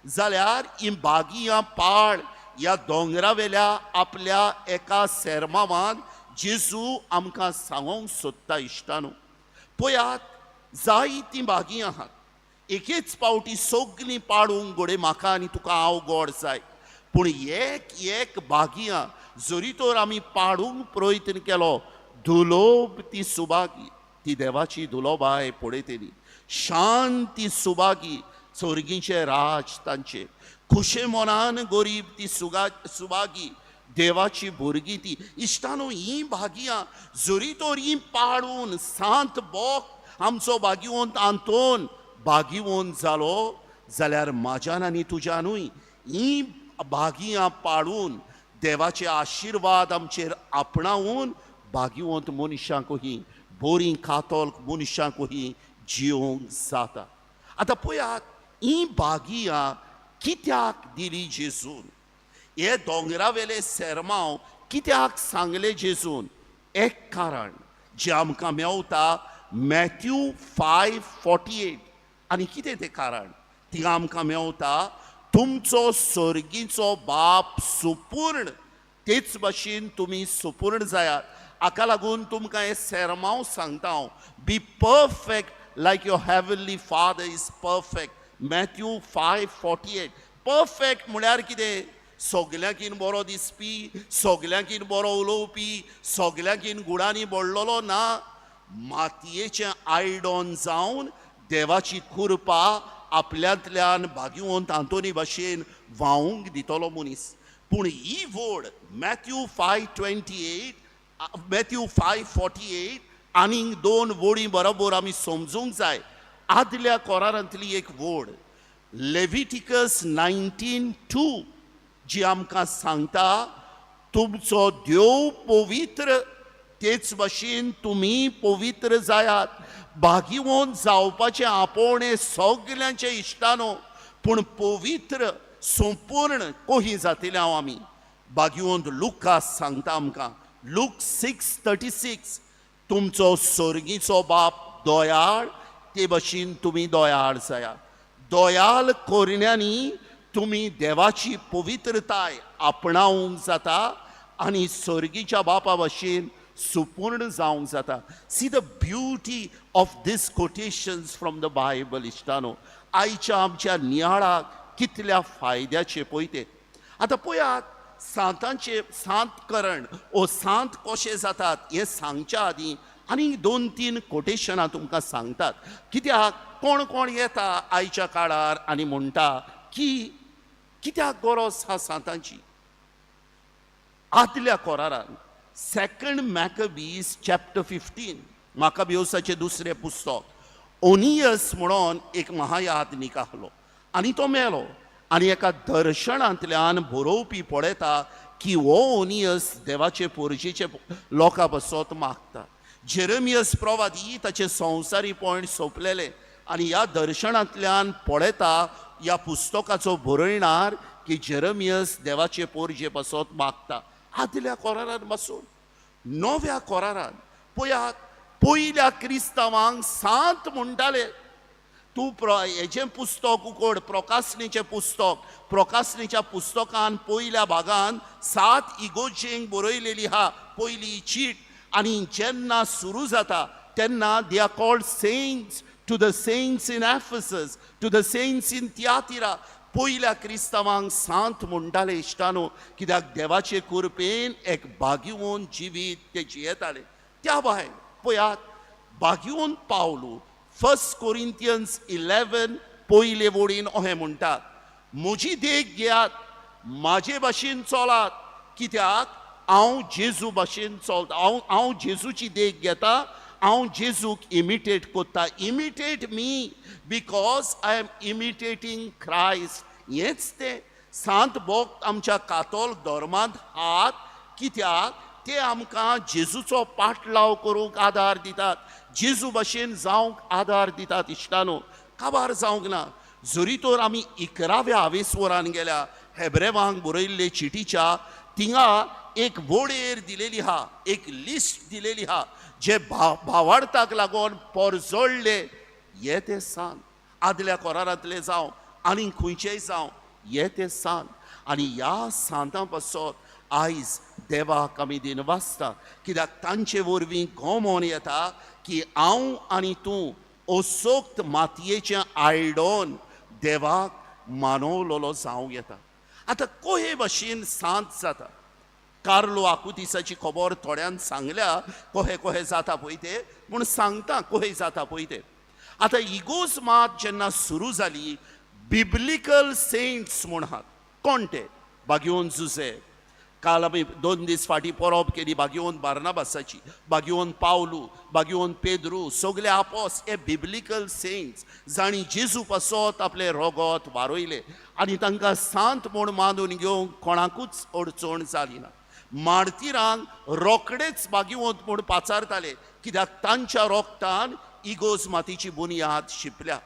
जाल्यार ही बागियां पाळ. ह्या दोंगरावेल्या आपल्या एका सेर्मावान जेजू आमकां सांगोंक सोदता इश्टानू. पळयात जायतीं बागियां आहात, एकेच पावटी सगलीं पाडूंक घडये म्हाका आनी तुका हांव गोड जाय, पूण एक एक बागियां जरी तर आमी पाडूंक प्रयत्न केलो, दुलोब ती सुबागी, ती देवाची दुलोबाय पळयतली. शांती सुबागी, चोरगीचें राज तांचें. खुशे मनान गरीब ती सुबागी, देवाची भुरगीं ती. इश्टानो हीं भागियां जरी तर हीं पाडून सांत बोक आमचो भाग्यवंत आंतोन भाग्यवंत जालो जाल्यार म्हाज्यान आनी तुज्यानूय हीं भागियां पाडून देवाचे आशिर्वाद आमचेर आपणावून भाग्यवंत मनशांकूय बरीं कातोल्क मनशांकूय जियोंक जाता. आतां पळयात हीं भागियां कित्याक दिली जेजून, हे दोंगरावेले सेर्मांव कित्याक सांगले जेजून? एक कारण जें आमकां मेवता मॅथ्यू 5:48. आनी कितें तें कारण? थिंगा आमकां मेवता तुमचो सर्गीचो बाप सुपूर्ण तेच भाशेन तुमी सुपूर्ण जायात. हाका लागून तुमकां हें सेर्मांव सांगता हांव, be perfect like your heavenly father is perfect. Matthew 5:48. Perfect म्हळ्यार कितें? सगल्यांकीन बरो दिसपी, सगल्यांकीन बरो उलोवपी, सगल्यांकीन गुणांनी बोडलेलो ना. मातयेचें आयडोन जावन देवाची कृपा आपल्यांतल्यान भाग्यवंत आंतोनी भाशेन व्हांवूंक दितलो मनीस. पूण ही व्होड मॅथ्यू 5:28, मॅथ्यू 5:48 आनीक दोन वोडी बरोबर आमी समजूंक जाय. आदल्या कोरारांतली एक वोड लेविटिकस 19:2 जी आमकां सांगता तुमचो देव पवित्र तेच भाशेन तुमी पवित्र जायात. भाग्यवंत जावपाचें आपोवणें सगल्यांच्या इश्टानो, पूण पवित्र संपूर्ण कोही जातले हांव आमी. भाग्यवंत लुकास सांगता आमकां लूक 6:36, तुमचो सर्गीचो बाप दयाळ ते भशेन तुमी दोयाळ जायात. दोयाल कोरण्यांनी तुमी देवाची पवित्रताय आपणावंक जाता आनी सर्गीच्या बापा भशेन सुपूर्ण जावंक जाता. See the beauty of these quotations from the Bible. इश्टानो, आयच्या आमच्या नियाळाक कितल्या फायद्याचे पळय ते. आतां पळयात, सांतांचे सांतकरण ओ सांत कशे जातात हें सांगच्या आदीं आनी दोन तीन कोटेशनां तुमकां सांगतात, कित्याक कोण कोण येता आयच्या काळार आनी म्हणटा की कित्याक गरज आसा सांतांची. आदल्या कोरारान सेकंड मॅकबीज चॅप्टर 15, माकाबियोसाचें दुसरें पुस्तक, ओनियस म्हणून एक महायाज्ञीक आहलो आनी तो मेलो आनी एका दर्शनांतल्यान बरोवपी पळयता की हो ओनियस देवाचे पोरजेचे लोकां पासत मागता. जेरमियस प्रवादी ताचें संवसारीपण सोंपलेलें आनी ह्या दर्शनांतल्यान पळयता ह्या पुस्तकाचो बरयणार की जेरमियस देवाचे पोरजे पासत मागता. आदल्या कोरारान बसून नव्या कोरारान पळयात, पयल्या क्रिस्तांवांक सांत म्हणटाले. तूं हेजें पुस्तक उगड, प्रकासणीचें पुस्तक. प्रकासणीच्या पुस्तकान पयल्या भागान सात इगोर्जेंक बरयलेली आहा पयली चीट. आनी जेन्ना सुरू जाता तेन्ना they are called saints, to the saints in Ephesus, to the saints in Thyatira. पयल्या क्रिस्तांवांक सांत म्हणटाले इश्टानो, कित्याक देवाचे कृपेन एक भाग्यवंत जिवीत ते जियेताले. त्या भायर पळयात, भाग्यवंत पावलू फर्स्ट कोरिंथियन्स 11 पयले वडीन अहें म्हणटात, म्हजी देख घेयात, म्हाजे भाशेन चलात, कित्याक हांव जेजू भाशेन चलता. हांव जेजूची देख घेता, हांव जेजूक इमिटेट करता. Imitate me because I am imitating Christ. हेंच तें सांत भक्त आमच्या कातोल धर्मांत आहात, कित्याक ते आमकां जेजूचो पाटलाव करूंक आदार दितात, जेजू भाशेन जावंक आदार दितात. इश्टानो, काबार जावंक ना जरी तर आमी 11व्या आवेस्वरान गेल्या हेब्रेवांक बरयल्ले चिटीच्या, थिंगा एक वळेर दिलेली आहा, एक लिस्ट दिलेली आहा, जे भावार्थाक लागून पोरजोडले हे ते सांत. आदल्या कोरारांतले जावं आनी खंयचेय जावं, हे ते सांत. आनी ह्या सांतां पासत आयज देवाक आमी दिनवासता, कित्याक तांचे वरवीं गोमोन येता की हांव आनी तूं असोक्त मातयेचें आयडोन देवाक मानवलोलो जावं येता. आतां कोहे भाशेन सांत जाता? कार्लो आकुतिसाची खबर थोड्यान सांगल्या, कोहे कोहे जाता पळय ते म्हूण सांगता, कोहे जाता पळय ते. आतां इगोज मात जेन्ना सुरू जाली, बिब्लिकल सेंट्स म्हूण आहात. कोण ते? बागयोन जुजे. काल आमी 2 दीस फाटीं परब केली बागयोन बार्नाबासाची, बागयोन पावलू, बागयोन पेद्रू, सगळे आपोस हे बिब्लिकल सेंट्स जांणी जेजू पासत आपलें रोगोत वारयलें आनी तांकां सांत म्हूण मानून घेवंक कोणाकूच अडचण जाली ना. मार्तिरांक रोखडेच बागीवंत म्हूण पाचारताले, कित्याक तांच्या रोगतान इगोज मातीची बुनयाद शिंपल्या.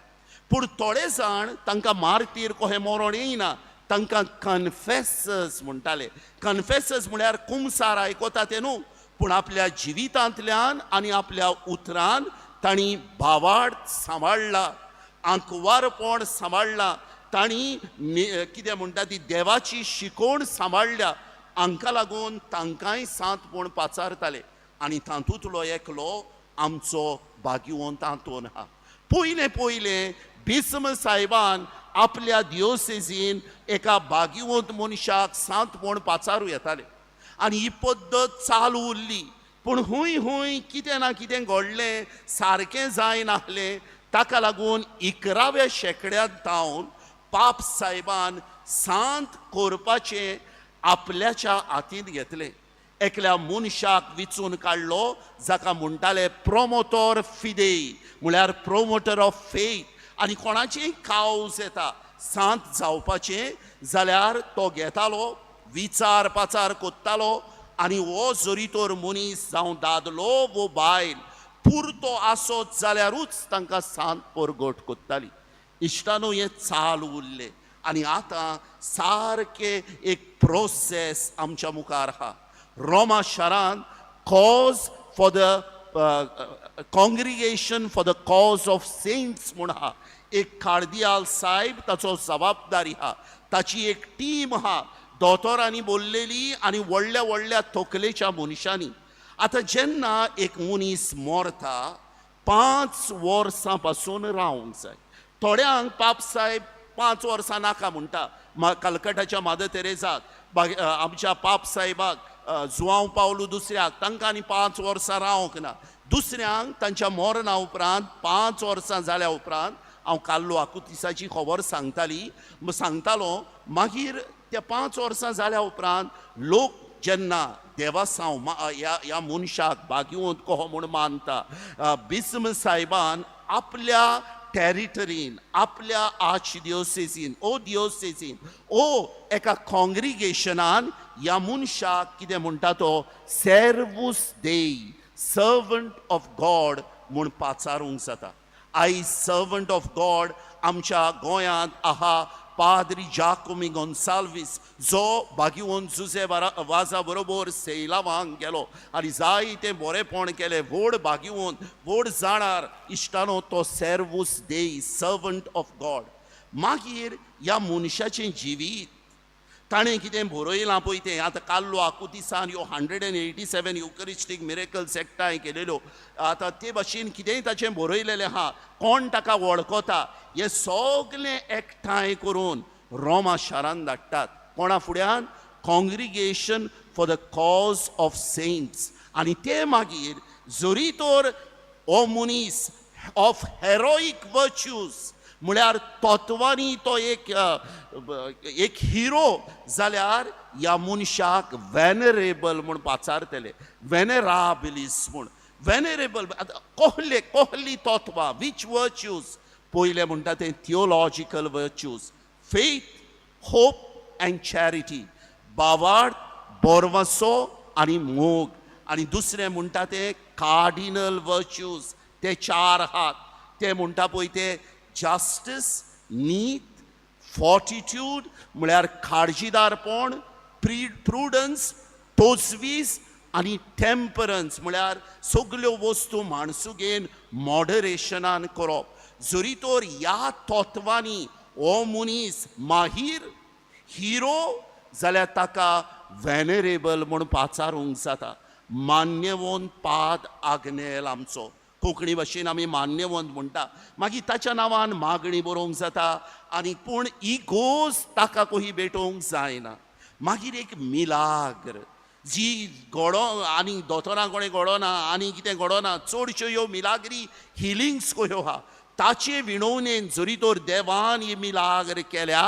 पूण थोडे जाण तांकां मार्तीर कोहें मरण येयना, तांकां कन्फेसर्स म्हणटाले. कन्फेसर्स म्हळ्यार कुमसार आयकता ते न्हू, पूण आपल्या जिवितांतल्यान आनी आपल्या उतरान तांणी भावार्थ सांबाळ्ळा, आंकवारपण सांबाळ्ळा, तांणी कितें म्हणटा ती देवाची शिकवण सांबाळ्ळ्या. हांकां लागून तांकांय सांत म्हूण पाचारताले. आनी तातूंतलो एकलो आमचो भाग्यवंत आंतोन आहा. पयलें पयलें बिस्म साहेबान आपल्या दियोसेजीन एका भाग्यवंत मनशाक सांत म्हूण पाचारूं येताले आनी ही पद्दत चालू उरली. पूण हूंय हूंय कितें ना कितें घडलें, सारकें जायनासलें. ताका लागून 11व्या शेंकड्यांत जावन पाप साहेबान सांत करपाचें आपल्याच्या हातींत घेतलें. एकल्या मनशाक विचून काडलो जाका म्हणटाले प्रोमोटोर फिदेई, म्हळ्यार प्रोमोटर ऑफ फेथ. आनी कोणाचेय कावज येता सांत जावपाचें जाल्यार तो घेतालो, विचार पाचार कोत्तालो आनी हो जरी तर मनीस जावं दादलो वो बायल पुरतो आसत जाल्यारूच तांकां सांत परगट कोत्ताली. इश्टानो, हें चालू उरलें आनी आतां सारकें एक प्रोसेस आमच्या मुखार आहा. रोमा शारांत cause for the Congregation for the Cause of Saints म्हूण आहा. एक कार्दियाल सायब ताचो जबाबदारी आहा, ताची एक टीम आहा, दोतोरांनी बोल्लेली आनी व्हडल्या व्हडल्या तकलेच्या मनशांनी. आतां जेन्ना एक मनीस मरता, 5 वर्सां पासून रावंक जाय. थोड्यांक पाप साहेब 5 वर्सां नाका म्हणटा. कलकटाच्या मादर तेरेजाक, आमच्या पाप साहेबाक, जुआंव पावलू दुसऱ्याक, तांकां आनी 5 वर्सां रावंक ना. दुसऱ्यांक तांच्या मरणा उपरांत 5 वर्सां जाल्या उपरांत, हांव कार्लो आकुतिसाची खबर सांगताली सांगतालो, मागीर त्या 5 वर्सां जाल्या उपरांत लोक जेन्ना देवासांव ह्या ह्या मनशाक भाग्यवंत कहो म्हूण मानता, बिस्म साहेबान आपल्या टॅरिटरीन, आपल्या आर्च दियोसेसीन ओ दियोसेसीन ओ एका कॉंग्रिगेशनान ह्या मनशाक कितें म्हणटा तो सेर्वूस देई, सर्वंट ऑफ गॉड म्हूण पाचारूंक जाता. आयज सर्वंट ऑफ गॉड आमच्या गोंयांत आहा पाद्री जाकुमी गोन्साल्वीस, जो भाग्यवंत जुजे वाजा बरोबर सेलावांक गेलो आनी जायते बरेपण केलें. व्हड भाग्यवंत, व्हड जाणार इश्टानो, तो सेर्वूस देई, सर्वंट ऑफ गॉड. मागीर ह्या मनशाचें जिवीत, ताणें कितें बरयलां पळय तें, आतां कार्लो आकुतिसान ह्यो 187 युकरिस्टीक मिरेकल्स एकठांय केलेल्यो, आतां ते भाशेन कितेंय ताचें बरयलेलें आहा, कोण ताका वळखता, हें सगलें एकठांय करून रोमा शारान धाडटात. कोणा फुड्यान? Congregation for the Cause of Saints. आनी ते मागीर जरी तर हो मनीस ऑफ हेरोईक वर्च्यूज, म्हळ्यार तत्वांनी तो एक हिरो जाल्यार ह्या मनशाक वेनरेबल म्हूण पाचारतले, वेनेराबिलीस म्हूण. वेनेरेबल आतां कहले कहली तत्वां, which वर्च्यूज? पयलें म्हणटा तें theological virtues, faith, hope and charity, भावार्थ, बोरवासो आनी मोग. आनी दुसरें म्हणटा तें कार्डिनल वर्च्यूज, ते चार आहात, ते म्हणटा पळय ते जस्टीस, नीत, फॉर्टिट्यूड म्हळ्यार काळजीदारपण, प्रुडन्स, तजवीज आनी टेम्परन्स, म्हळ्यार सगल्यो वस्तू माणसुगेन मॉडरेशनान करप. जरी तर ह्या तत्वांनी हो मनीस माहीर हिरो जाल्यार ताका वेनरेबल म्हूण पाचारूंक जाता. मान्यवंत पाद आग्नेल आमचो, कोंकणी भाशेन आमी मान्यवंत म्हणटा. मागीर ताच्या नांवान मागणी बरोवंक जाता आनी पूण इगोज ताका कोही भेटोवंक जायना. मागीर एक मिलाग्र जी घडो आनी दोतोरां कोणें घडोना आनी कितें घडोना, चडश्यो ह्यो मिलाग्री हिलिंग्स कह्यो आहा. ताचे विणवणेन जरी तर देवान ही मिलाग्र केल्या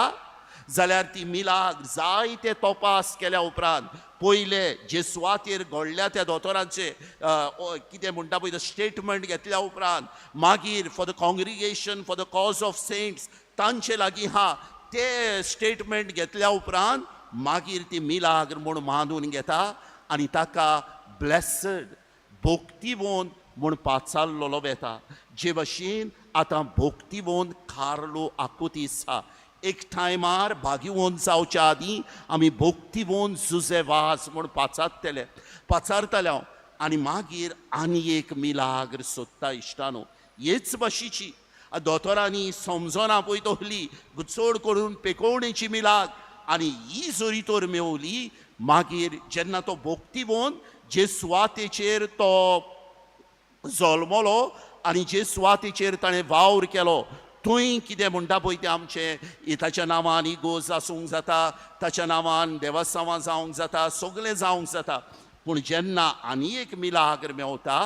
जाल्यार ती मिलाग्र जायते तपास केल्या उपरांत, पयले जे सुवातेर घडल्या त्या दोतोरांचे कितें म्हणटा पळय स्टेटमेंट घेतल्या उपरांत, मागीर for the Congregation for the Cause of Saints तांचे लागीं आहा ते स्टेटमेंट घेतल्या उपरांत, मागीर ती मिलाग्र म्हूण मानून घेता आनी ताका ब्लेसड, भोक्तिवंत म्हूण पाचारलेलो वेता. जे भाशेन आतां भोक्तिवंत कार्लो आकुतीस आहा. एक टायमार भाग्यवंत जावच्या आदीं आमी भोक्तिवंत जुजे वाज म्हूण पाचारतले, पाचारतले हांव. आनी मागीर आनी एक मिलाग्र सोदता इश्टानो, हेच भाशेची. दोतोरांनी समजना पळय तसली, चड करून पेकोवणेची मिलाग. आनी ही जरी तर मेवली, मागीर जेन्ना तो भोक्तिवंत जे सुवातेचेर तो जल्मलो आनी जे सुवातेचेर ताणें वावर केलो, थंय कितें म्हणटा पळय तें आमचें ताच्या नांवान इगोज आसूंक जाता, ताच्या नांवान देवस्तांवां जावंक जाता, सगळें जावंक जाता. पूण जेन्ना आनी एक मिलाग्र मेवता,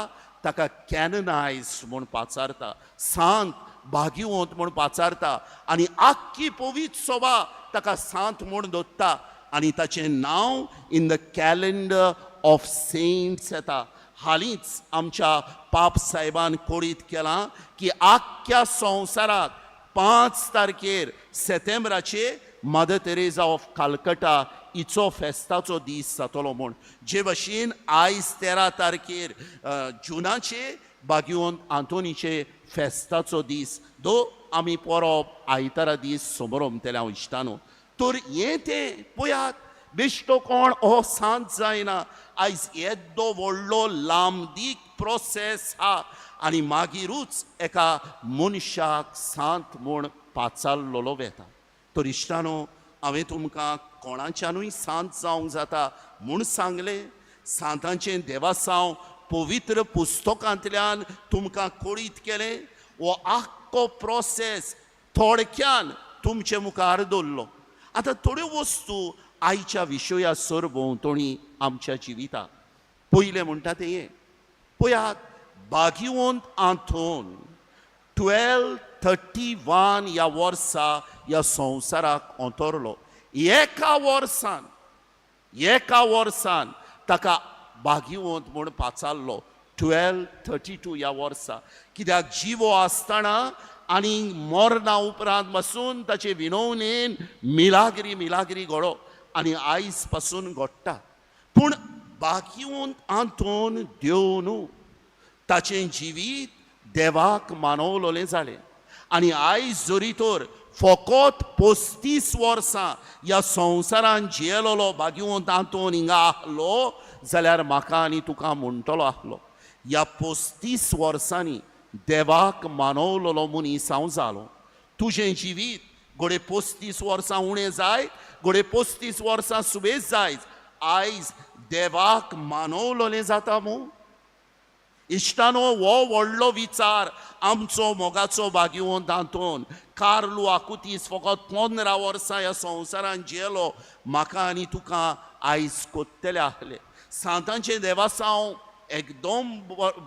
ताका कॅननायज म्हूण पाचारता, सांत, भाग्यवंत म्हूण पाचारता आनी आख्खी पवित्र सभा ताका सांत म्हूण दवरता आनी ताचें नांव in the calendar of saints येता. हालींच आमच्या पाप साहेबान कळीत केलां की आख्ख्या संवसाराक 5 तारखेर सेतेंब्राचे मदर तेरेजा ऑफ कालकटा हिचो फेस्ताचो दीस जातलो म्हूण. जे भशेन आयज 13 तारखेर जुनाचे भाग्यवंत आंतोनीचे फेस्ताचो दीस, दो आमी परब आयतारा दीस समरोमतले हांव इश्टानो. तर हें तें पळयात. बेश्टो कोण हो सांत जायना. आयज येदो व्हडलो लांबदीक प्रोसेस हा आनी मागीरूच एका मनशाक सांत म्हूण पाचारलेलो वेता. तर इश्टानो, हांवें तुमकां कोणाच्यानूय सांत जावंक जाता म्हूण सांगलें. सांतांचें देवासांव पवित्र पुस्तकांतल्यान तुमकां कळीत केलें. हो आख्खो प्रोसेस थोडक्यान तुमचे मुखार दवरलो. आतां थोड्यो वस्तू आयच्या विशया सरभोंवतणी आमच्या जिविताक. पयलें म्हणटा तें हें, पळयात, बागिवंत आंतोन 1231 ह्या वर्सा ह्या संवसाराक अंतरलो. एका वर्सान ताका बागिवंत म्हूण पाचारलो 1232 ह्या वर्सा. कित्याक जिवो आसतना आनी मरणा उपरांत पासून ताचे विनवणेन मिलाग्री मिलाग्री घडो आनी आयज पासून घडटा. पूण बागिवंत आंतोन देव न्हू, ताचें जिवीत देवाक मानवलोलें जालें. आनी आयज जरी तर फकत 35 वर्सां ह्या संवसारान जियेलोलो बागिवंत आंतोन हिंगा आहलो जाल्यार म्हाका आनी तुका म्हणटलो आहलो, ह्या 35 वर्सांनी देवाक मानवलोलो मनीस हांव जालो. तुजें जिवीत घडये 35 वर्सां उणें जायत, घडये 35 वर्सां सुबेज जायत, आयज देवाक मानवलोलें जाता मू? इश्टानो, हो व्हडलो विचार आमचो मोगाचो बागिवंत आंतोन कार्लू आकुतीस फकत 15 वर्सां ह्या संवसारान जियेलो, म्हाका आनी तुका आयज कोत्तले आहले. सांतांचें देवासांव एकदम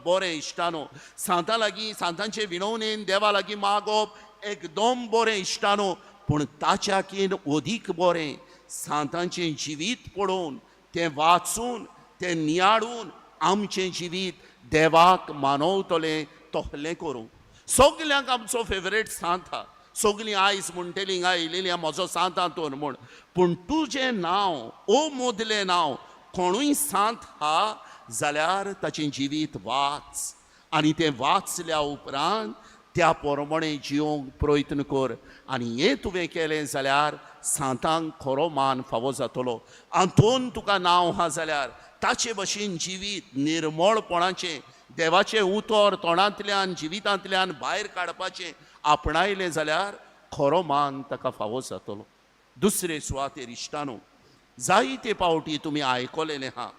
बरें इश्टानो. सांतां लागीं, सांतांचे विनवणेन देवा लागीं मागप एकदम बरें इश्टानो, पूण ताच्याकीन अदीक बरें सांतांचें जिवीत पळोवन, तें वाचून, तें नियाळून आमचें जिवीत देवाक मानवतलें तसलें करूं. सगल्यांक आमचो फेवरेट सांत हा. सगलीं आयज म्हणटलीं हिंगा येयलेलीं, म्हजो सांत आंतोन म्हूण. पूण तुजें नांव ओ मोदलें नांव कोणूय सांत हा जाल्यार ताचें जिवीत वाच आनी तें वाचल्या उपरांत त्या प्रमाणे जियोंक प्रयत्न कर. आनी हें तुवें केलें जाल्यार सांतांक खरो मान फावो जातलो. आंतोन तुका नांव आहा जाल्यार ताचे भशेन जिवीत निर्मळपणाचें, देवाचें उतर तोंडांतल्यान जिवितांतल्यान भायर काडपाचें आपणायलें जाल्यार खरो मान ताका फावो जातलो. दुसरे सुवातेर इश्टानो, जायते पावटी तुमी आयकलेलें आहा,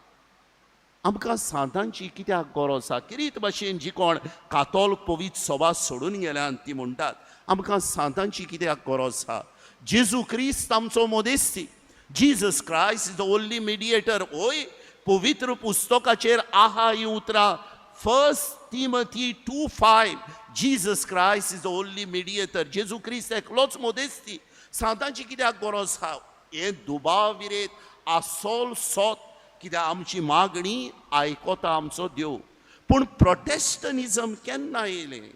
आमकां सांतांची कित्याक गरज आसा? किरीत भाशेन जी कोण कातोल पवित्र सभा सोडून गेल्यान ती म्हणटात, आमकां सांतांची कित्याक गरज आसा? जेजू क्रिस्त आमचो मदेस्ती. Jesus Christ is the only mediator. ओय, पवित्र पुस्तकाचेर आहा ही उतरां, First Timothy 2:5, Jesus Christ is the only mediator. जेजू क्रिस्त एकलोच मदेस्ती. सांतांची कित्याक गरज आहा? हें दुबाव विरेत आसोल सोत, कित्याक आमची मागणी आयकता आमचो देव. पूण प्रोटेस्टनिजम केन्ना येयलें?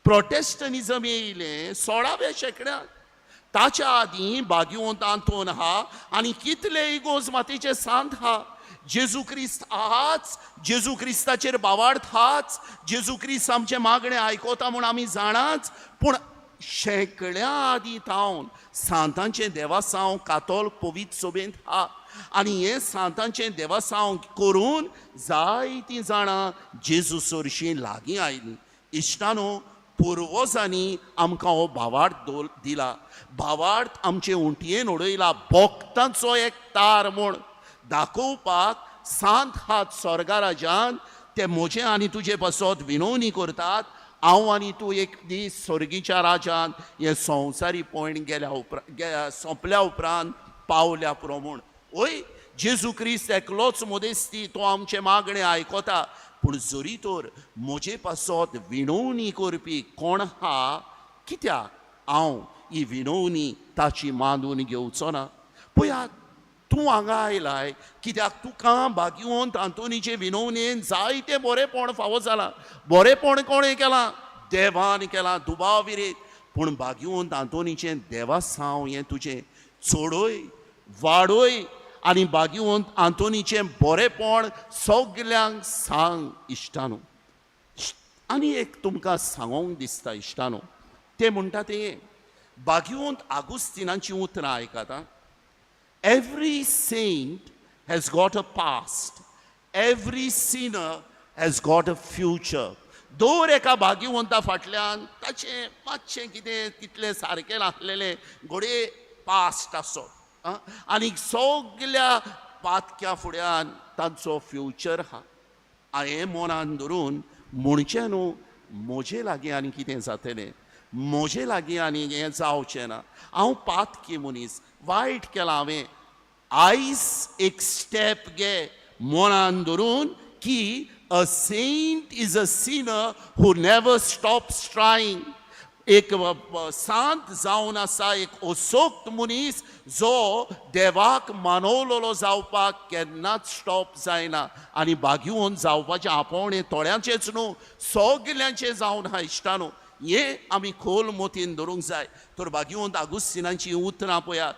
प्रोटेस्टनिजम येयलें 16व्या शेंकड्यांत. ताच्या आदीं बागिवंत आंतोन आहा आनी कितले इगोज मातेचे सांत आहा. जेजू क्रिस्त आहाच, जेजू क्रिस्ताचेर बावार्थ हाच, जेजू क्रिस्त आमचें मागणें आयकता म्हूण आमी जाणाच. पूण शेंकड्या आदीं थावन सांतांचें देवासांव कातोल पवित्र सोबेंत आहा आनी हें सांतांचें देवासांव करून जायतीं जाणां जेजू सरशीं लागीं आयलीं. इश्टानो, पुर्वजांनी आमकां हो भावार्थ दवर दिला. भावार्थ आमचे उंटयेन उडयला. भक्तांचो एक तार म्हूण दाखोवपाक सांत हात स्वर्गा राजान, ते म्हजें आनी तुजे पासत विनवणी करतात. हांव आनी तूं एक दीस स्वर्गीच्या राजान हें संवसारी पयण गेल्या उपरांत, सोंपल्या उपरांत पावल्या पुरो म्हूण. वय, जेजू क्रिस्त एकलोच मदेस्ती, तो आमचें मागणें आयकता. पूण जरी तर म्हजे पासत विनवणी करपी कोण आहा, कित्याक हांव ही विनवणी ताची मानून घेवचो ना? पळयात, तूं हांगा आयलाय कित्याक तुका भाग्यवंत आंतोनीचे विनवणेन जायतें बरेंपण फावो जालां. बरेंपण कोणें केलां? देवान केलां, दुबाव विरेत. पूण भाग्यवंत आंतोनीचें देवासांव हें तुजें चडय वाडय आनी भाग्यवंत आंतोनीचें बरेंपण सगल्यांक सांग. इश्टानो, आनी एक तुमकां सांगोंक दिसता इश्टानो, ते म्हणटा तें भाग्यवंत आगुस्तिनाचीं उतरां आयकात आं. Every saint has got a past, every sinner has got a future. दर एका भाग्यवंता फाटल्यान ताचें मातशें कितें तितलें सारकें नासलेलें घडये पास्ट आसो आनी सगल्या पातक्या फुड्यान तांचो फ्युचर आहा. हें मनान धरून म्हणचें न्हू म्हजे लागीं आनी कितें जातलें, म्हजे लागीं आनी हें जावचें ना, हांव पातकी मनीस, वायट केलां हांवें. आयज एक स्टेप घे मनान धरून की a saint is a sinner who never stops trying. एक सांत जावन आसा एक असोक्त मनीस जो देवाक मानवलेलो जावपाक केन्नाच स्टॉप जायना. आनी भाग्यवंत जावपाचें आपोवणें थोड्यांचेंच न्हू, सगल्यांचें जावन आहा इश्टानो. हें आमी खोल मोतीन धरूंक जाय. तर भाग्यवंत आगुस्तिनांची उतरां पळयात,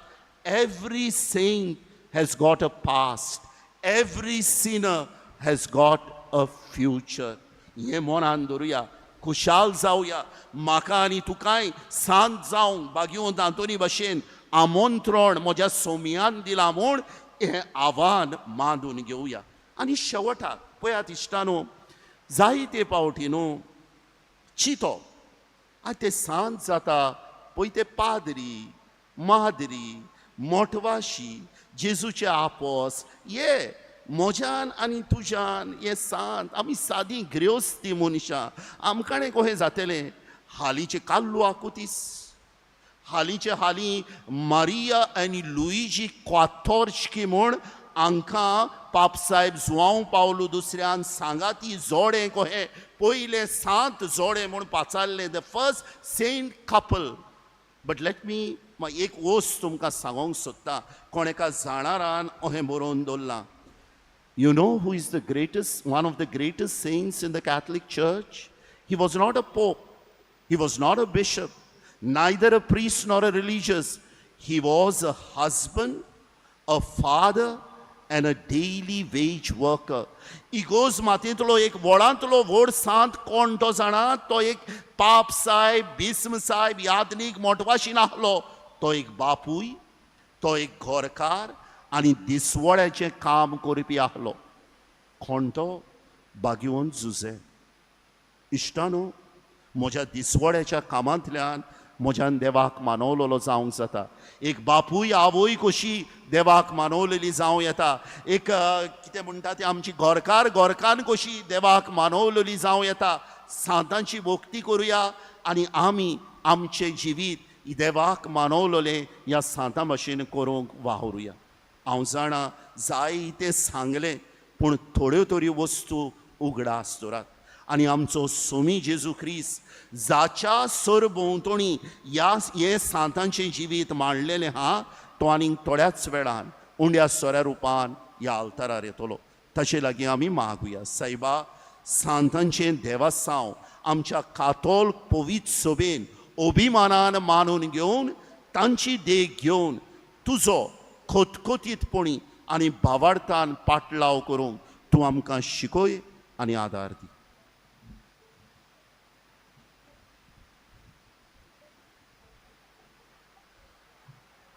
every saint has got a past, every sinner has got a future. हें मनान धरुया, खुशाल जावया. म्हाका आनी तुकाय सांत जावंक भाग्यवंत आंतोनी भशेन आमंत्रण म्हज्या सोमयान दिलां म्हूण हें आव्हान मानून घेवया. आनी शेवटाक पळयात इश्टानो, जायते पावटी न्हू चितो आनी ते सांत जाता पळय, ते पाद्री माद्री मोटवाशी जेजूचे आपोस ये म्हज्यान आनी तुज्यान हे सांत, आमी सादी ग्रेवस्ती मनशां, आमकां कशें जातलें. हालींचे काल्लू आकुतीस, हालींचे हालीं मारिया आनी लुईजी क्वाथोर्चकी म्हूण हांकां पापसाहेब जुआंव पावलू दुसऱ्यान सांगाती जोडें कशें पयलें सांत जोडें म्हूण पाचारलें, the first saint couple. But let me एक वस्त तुमकां सांगोंक सोदता, कोण एका जाणारान अहें बरोवन दवरलां. You know who is the greatest, one of the greatest saints in the Catholic Church? He was not a pope, he was not a bishop, neither a priest nor a religious. He was a husband, a father, and a daily wage worker. इगोज मातयेंतलो एक व्हडांतलो व्हड सांत कोण तो जाणा? तो एक पाप साहेब, बिस्म साहेब, यादनीक मोटवाशी नासलो. तो एक बापूय, तो एक घरकार आनी दिसवड्याचें काम करपी आहलो. कोण तो? भाग्यवंत जुझे. इश्टानो, म्हज्या दिसवड्याच्या कामांतल्यान म्हज्यान देवाक मानवलेलो जावंक जाता. एक बापूय आवय कशी देवाक मानवलेली जावं येता, एक कितें म्हणटा ती आमची घरकार घरकान्न कशी देवाक मानवलेली जावं येता. सांतांची भक्ती करुया आनी आमी आमचें जिवीत देवाक मानवलेलें ह्या सांतां भशेन करूंक वावरुया. हांव जाणा जायतें सांगलें, पूण थोड्यो तरी वस्तू उगडास दवरात. आनी आमचो सोमी जेजू क्रिस्त जाच्या सरभोंवतणी ह्या हें सांतांचें जिवीत मांडलेलें आहा, तो आनीक थोड्याच वेळान उंड्या सोऱ्या रुपान ह्या आल्तारार येतलो. ताचे लागीं आमी मागुया, सायबा सांतांचें देवासांव आमच्या कातोल पवित्र सभेन अभिमानान मानून घेवन तांची देख घेवन तुजो खतखतीतपणी आनी भावार्थान पाटलाव करूंक तूं आमकां शिकय आनी आदार दी.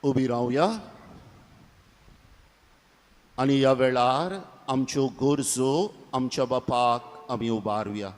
उबी रावया आनी ह्या वेळार आमच्यो गरजो आमच्या बापाक आमी उबारुया.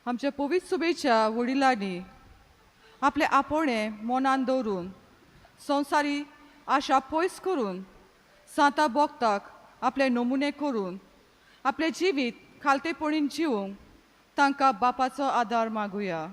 आमच्या पवित्र सुबेच्या वडिलांनी आपले आपोवणें मनान दवरून संवसारी आशा पयस करून सांता बोगताक आपले नमुने करून आपलें जिवीत खालतेपणीन जिवूंक तांकां बापाचो आदार मागुया.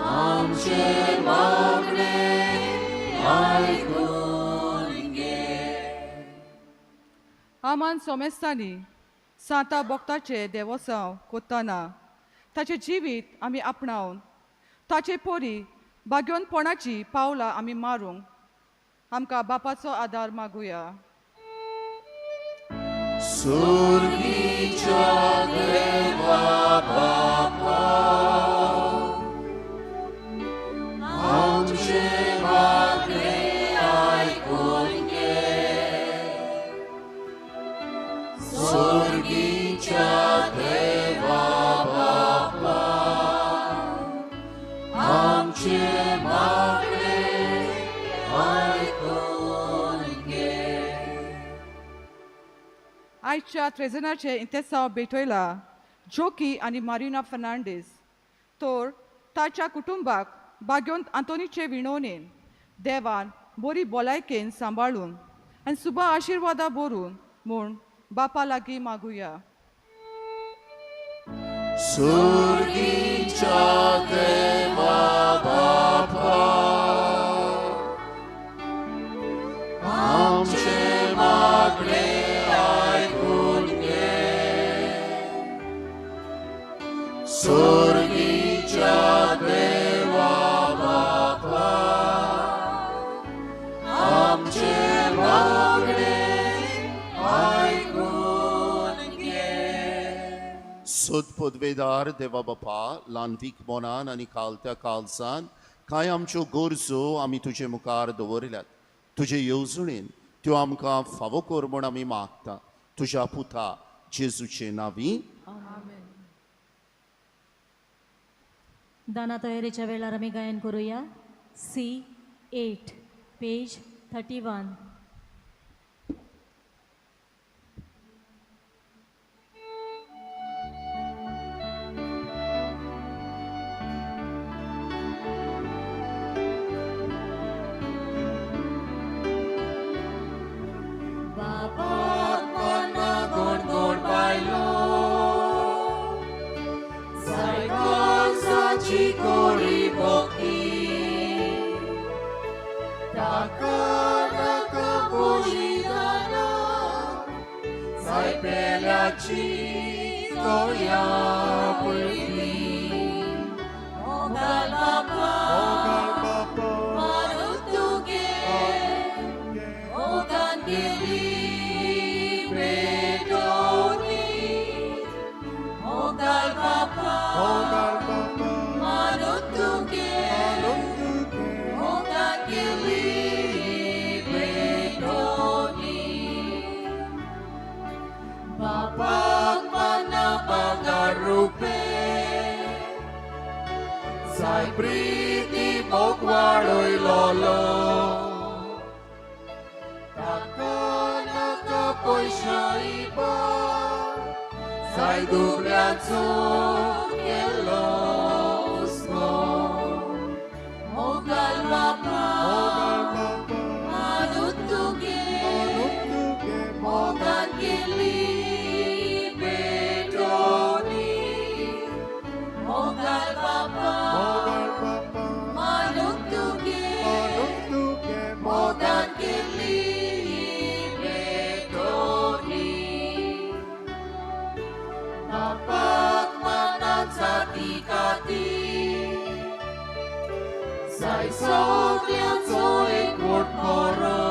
आमचे आयकून घे. आमान सोमेस्तांनी सांता बोक्ताचें देवोसांव कोत्ताना ताचें जिवीत आमी आपणावन ताचे पोरी बागेवनपणाची पावलां आमी मारूंक आमकां बापाचो आदार मागुया. सुर्गीच्या देवा बापा, आमचें मागणें आयकून घे. सुर्गीच्या देवा बापा, आमचें मागणें आयकून घे. आयच्या त्रेजनाचे इंतेसांव भेटयला जोकी आनी मारिना फर्नांडीस तर ताच्या कुटुंबाक बाग्योंत आंतोनीचे विणवणेन देवान बरी भलायकेन सांबाळून आनी सुबा आशिर्वादा बरून म्हूण बापा लागीं मागुया. सुर्गीच्या देवा बापा, आमचें मागणें आयकून घे. सुर्गीच्या देवा बापा, आमचें मागणें आयकून घे. सोद पदवेदार देवा बापा, ल्हानवीक मोनान आनी कालत्या कालसान कांय आमच्यो गरजो आमी तुजे मुखार दवरल्यात. तुजे येवजणेन त्यो आमकां फावो कर म्हूण आमी मागता. तुज्या पुता जेजूचे नांवी. दाना तयारीच्या वेळार आमी गायन करूया C8 page 31. बापाक मना गोड गोड बायलो, जाय काळजाची कोरी भक्ती, ताका नाका बलिदाना, जाय पेल्याची तोया पयली. मोगाल बापा, मारून तुगे मोगान गेली पेटोनी. मोगाल बापा, मारून तुगे मोगान गेली पेटोनी. बापाक मना भांगर रुपे, जाय प्रिती मोग वाडयलोलो, ताका नाका पयशा इबा, जाय दुबळ्याचो केलो हुस्को. मोगाल बापा, मारून तुगे मोगान गेली पेटोनी. मोगाल बापा, मारून तुगे मोगान गेली पेटोनी. बापाक मनाचा तिकाती, जाय सगळ्यांचो एकवट करो.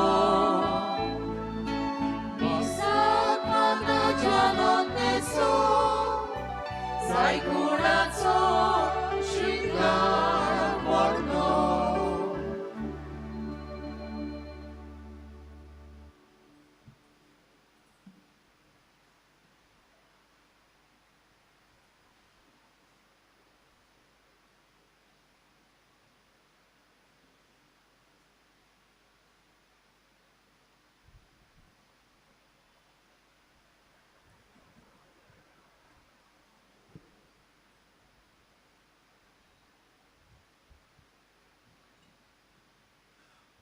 मिसाक मनाच्या नोंदणेचो, जाय गुणाचो श्रृंगार वर्णो.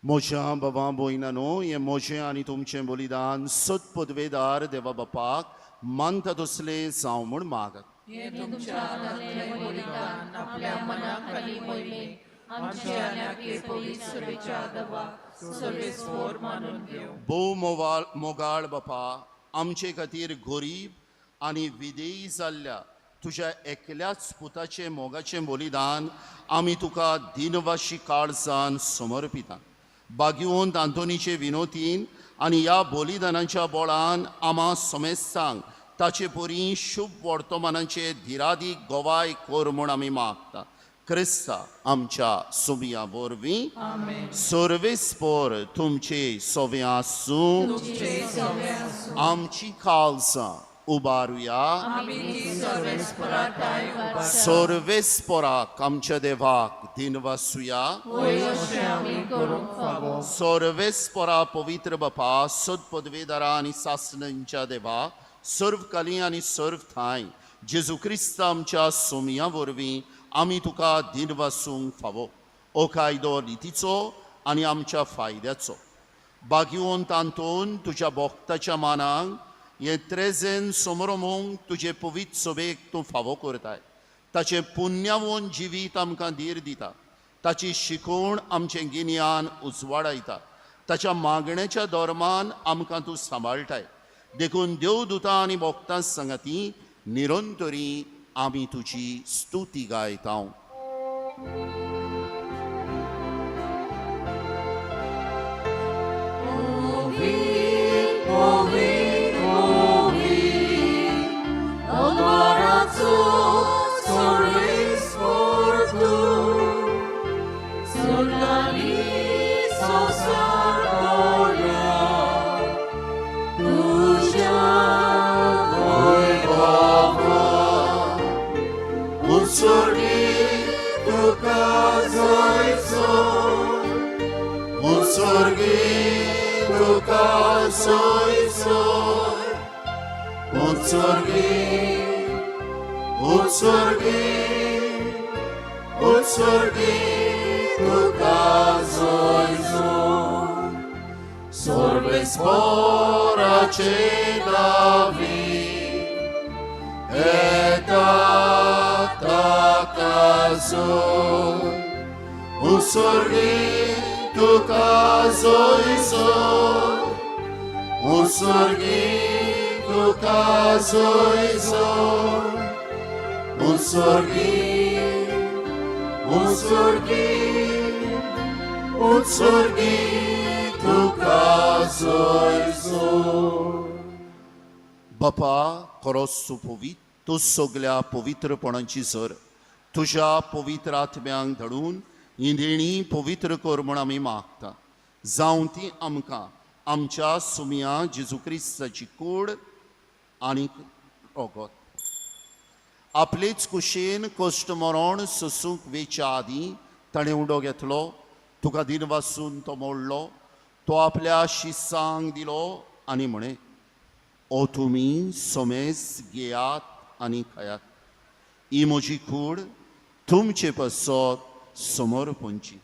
म्हज्या बाबा भयणानो, हें म्हजें आनी तुमचें बलिदान सत पदवेदार देवा बापाक मानता तसलें जावं म्हूण मागात. हे तुमच्या हातांतलें बलिदान आपल्या मनाक आनी मोहिमेक आमचे आनी आखले पवित्र सभेच्या दबाक सर्वेस्पोर मानून घेवं. भोव मोगाळ बापा, आमचे खातीर गरीब आनी विदेयी जाल्ल्या तुज्या एकल्याच पुताचें मोगाचें बलिदान आमी तुका दिनवाशी काळजान समर्पिता. बागिवंत आंतोनीचे विनोतीन आनी ह्या बलिदानाच्या बळान आमा समेस्तांक ताचे परी शुभ वर्तमानाचे धिरादीक गोवाय कर म्हूण आमी मागता. क्रिस्ता आमच्या सुमया वरवीं. सर्वेस्पोर तुमचे सवे आसूं. आमची काळजां उबारुया. सर्वेस्पोराक आमच्या देवाक दिनवासुया. सर्वेस्पोरा पवित्र बापा, सदपदवेदारा आनी सासणांच्या देवा, सर्व कली आनी सर्व ठांय जेजू क्रिस्त आमच्या सोमया वरवीं आमी तुका दिनवासूंक फावो. ओ कायदो रितीचो आनी आमच्या फायद्याचो. बागिवंत आंतोन तुज्या भक्ताच्या मानाक हें त्रेजेन समरमूंक तुजे पवित्र सभेक तूं फावो करताय. ताचें पुण्यावून जिवीत आमकां धीर दिता. ताची शिकवण आमचें गिन्यान उजवाडायता. ताच्या मागण्याच्या धर्मान आमकां तूं सांबाळटाय. देखून देवदुतां आनी भक्तां सांगाती निरंतरी आमी तुजी स्तुती गायता. बापा, खरोच तूं पवित्र, तूं सगल्या पवित्रपणाची सर. तुज्या पवित्र आत्म्यांक धाडून ही देणी पवित्र कर म्हूण आमी मागता. जावं ती आमकां आमच्या सुमया जेजू क्रिस्ताची कूड आनी रगत. आपलेच कुशेन कश्ट मरण सोसूंक वेच्या आदीं ताणें उडो घेतलो, तुका दिनवासून तो मोडलो, तो आपल्या शिसांक दिलो आनी म्हळें, ओ तुमी समेस घेयात आनी खायात, ही म्हजी कूड तुमचे पासत समर्पणची.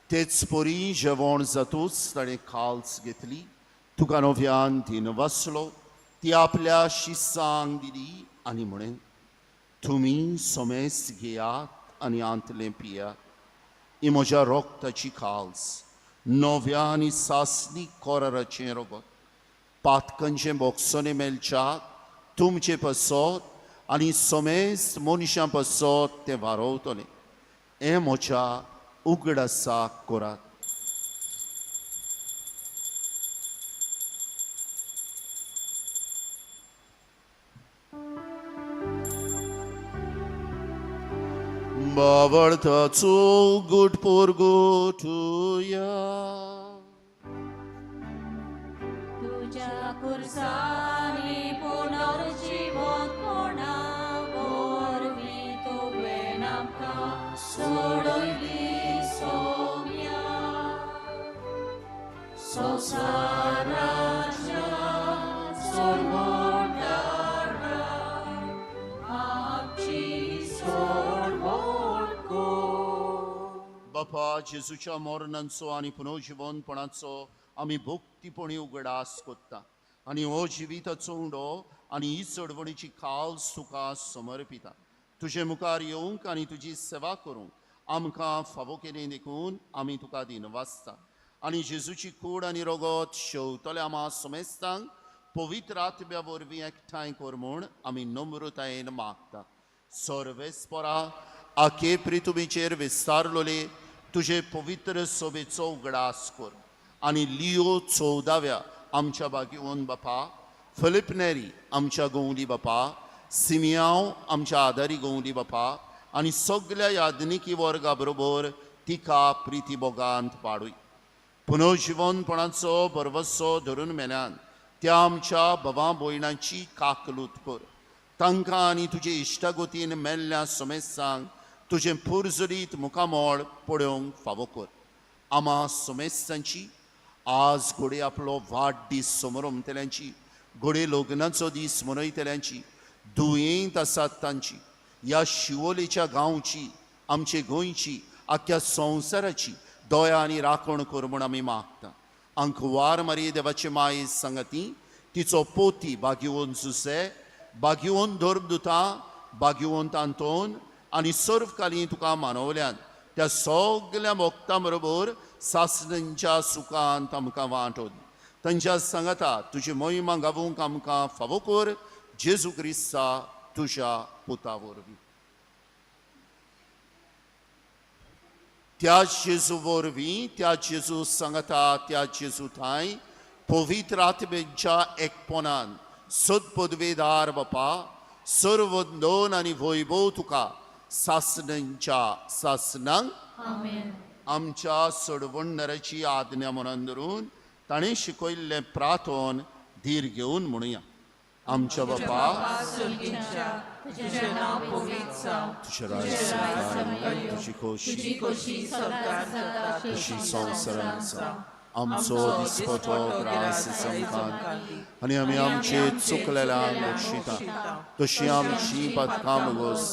तेच परी जेवण जातूच ताणें खाल्स घेतली, तुका नव्यान दिनवासलो, ती आपल्या शिसांक दिली आनी म्हळें, तुमी समेस घेयात आनी आंतलें पियात, ही म्हज्या रोगताची खाल्स, नव्या आनी सासणी कोराराचें रगत, पातकांचें बोगसणें मेळच्याक तुमचे पासत आनी समेस्त मनशां पासत तें वारोवतलें. हें म्हज्या उगडासाक करात. बावळताचो गुट पोरगोटुया. तुज्या खुर्सांनी पुनर्जिवंतपणा वरवीं तुवें आमकां सोडयली सोम्या. संवसाराच्या सोडवणदारा आमची सोडवण कर. बापा, जेजूच्या मरणाचो आनी पुनर्जिवंतपणाचो आमी भोक्तीपणी उगडास कोत्ता आनी हो जिविताचो उंडो आनी ही चडवणीची खाल तुका समर्पिता. तुजे मुखार येवंक आनी तुजी सेवा करूंक आमकां फावो केली देखून आमी तुका दिनवासता. आनी जेजूची कूड आनी रगत शेवतल्या आमा समेस्तांक पवित्र आत्म्या वरवीं एकठांय कर म्हूण आमी नम्रतायेन मागता. सर्वेस्परा आखे प्रितुमीचेर विस्तारलोले तुजे पवित्र सोबेचो उगडास कर आनी लियो 14व्या आमच्या बागेवन बापा, फिलीप नेरी आमच्या गवंडी बापा, सिमियांव आमच्या आदारी गवंडी बापा आनी सगल्या याज्ञिकी वर्गा बरोबर तिका प्रिती बोगांत पाडूय. पुनर्जिवनपणाचो भरवसो धरून मेल्यान त्या आमच्या भावा भयणांची काकलूत कर. तांकां आनी तुजे इश्टागतीन मेल्ल्या समेस्तांक तुजें पुरजरीत मुखामळ पळोवंक फावो कर. आमा समेस्तांची आज घोडे आपलो वाडदीस समरमतल्यांची, घोडे लग्नाचो दीस मनयतल्यांची, दुयेंत आसात तांची, ह्या शिवोलेच्या गांवची, आमचे गोंयची, आख्ख्या संवसाराची दया आनी राखण कर म्हूण आमी मागता. आंकवार मारी देवाचे माये सांगाती तिचो पोती बागिवन जुसे, बागिवन धर्मदुता, बागिवन आंतोन आनी सर्वकाली तुका मानवल्यान त्या सगल्या मोक्तां बरोबर सासणांच्या सुखांत आमकां वांटो दी. तांच्या सांगाता तुजी मोहिमा गावूंक आमकां फावो कर, जेजू क्रिस्ता तुज्या पुता वरवीं. त्या जेजू वरवीं, त्या जेजू सांगाता, त्या जेजू थांय पवित्र आत्म्याच्या एकपणान सदपदवेदार बापा, सर्व दोन आनी वैभव तुका सासणांच्या सासणांक. आमच्या सोडवणणाराची आज्ञा म्हणून धरून ताणें शिकयल्लें प्रार्थन धीर घेवन म्हणुया. आमच्या बापा, तुझें नांव पवित्र जावं, तुजें राज सरकार, तुजी खोशी तशी संवसारांत जावं. आमचो दिसपटो ग्रास आमकां आनी आमी आमचे चुकलेल्यांक बक्षिता तशी आमची पातकां मुगोस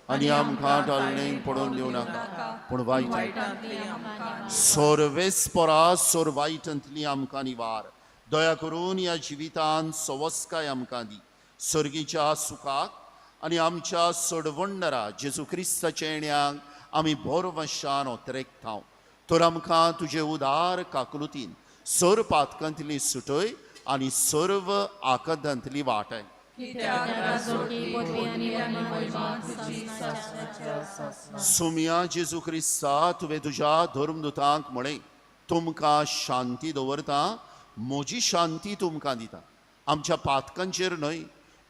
आनी आमकां टाळणेक पडून दिवं नाका, पूण वायट सर्वेस्परा सोर वायटांतली आमकां निवार. दया करून ह्या जिवितांत सवस्काय आमकां दी, सर्गीच्या सुखाक आनी आमच्या सोडवणणारा जेजू क्रिस्ताच्या येण्याक आमी भरवशान ओतरेकता. तर आमकां तुजे उदार काकलुतीन सर्व पातकांतली सुटय आनी सर्व आकदांतली वाटय. सुमया जेजू क्रिस्ता, तुवें तुज्या धर्मदुतांक म्हळें, तुमकां शांती दवरता, म्हजी शांती तुमकां दिता. आमच्या पातकांचेर न्हय,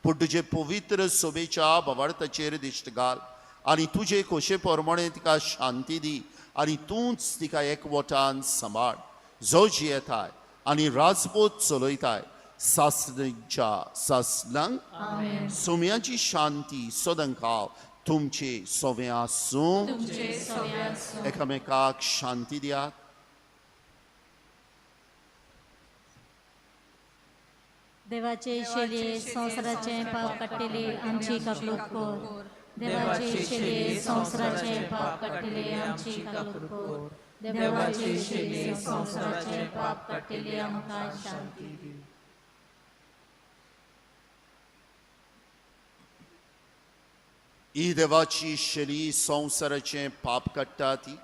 पूण तुजे पवित्र सोबेच्या भवार्थाचेर दिश्ट घाल आनी तुजे खोशे प्रमाणे तिका शांती दी आनी तूंच तिका एकवटान सांबाळ, जो जियेताय आनी राजबोध चलयताय सासणांच्या सासणांक. सोम्याची शांती सदांकाळ तुमचे सोवे आसूं. एकामेकाक शांती दियात. देवाचे शेलये संवसाराचे पाप काडटले आमची काकलूत कर. देवाचे शेलये संवसाराचे पाप काडटले आमची काकलूत कर. देवाचे शेलये संवसाराचे पाप काडटले आमकां शांती दी. ही देवाची शेली संवसाराचें पाप काडटा ती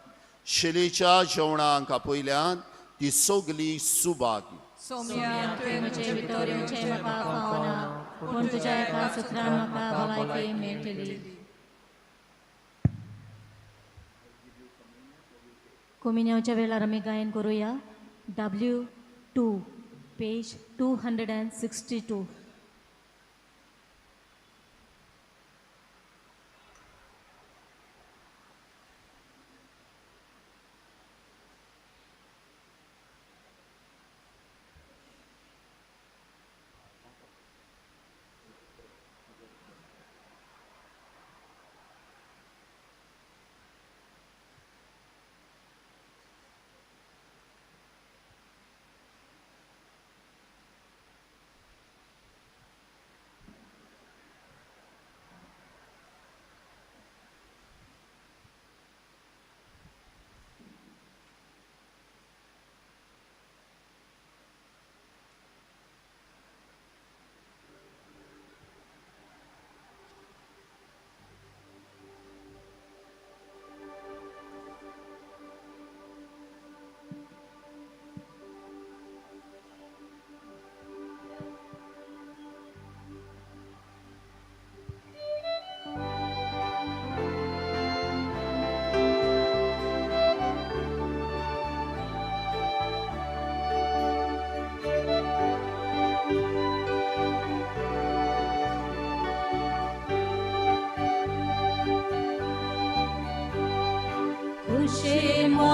शेलीच्या जेवणाक आपयल्यान ती सगली सुभागी. सोम्या, तुवें म्हजे भितर येवचें म्हाका फावना, पूण तुज्या एका सुत्रान म्हाका भलायकी मेळटली. कोमिन्यावच्या वेळार आमी गायन करुया. W2 page 262.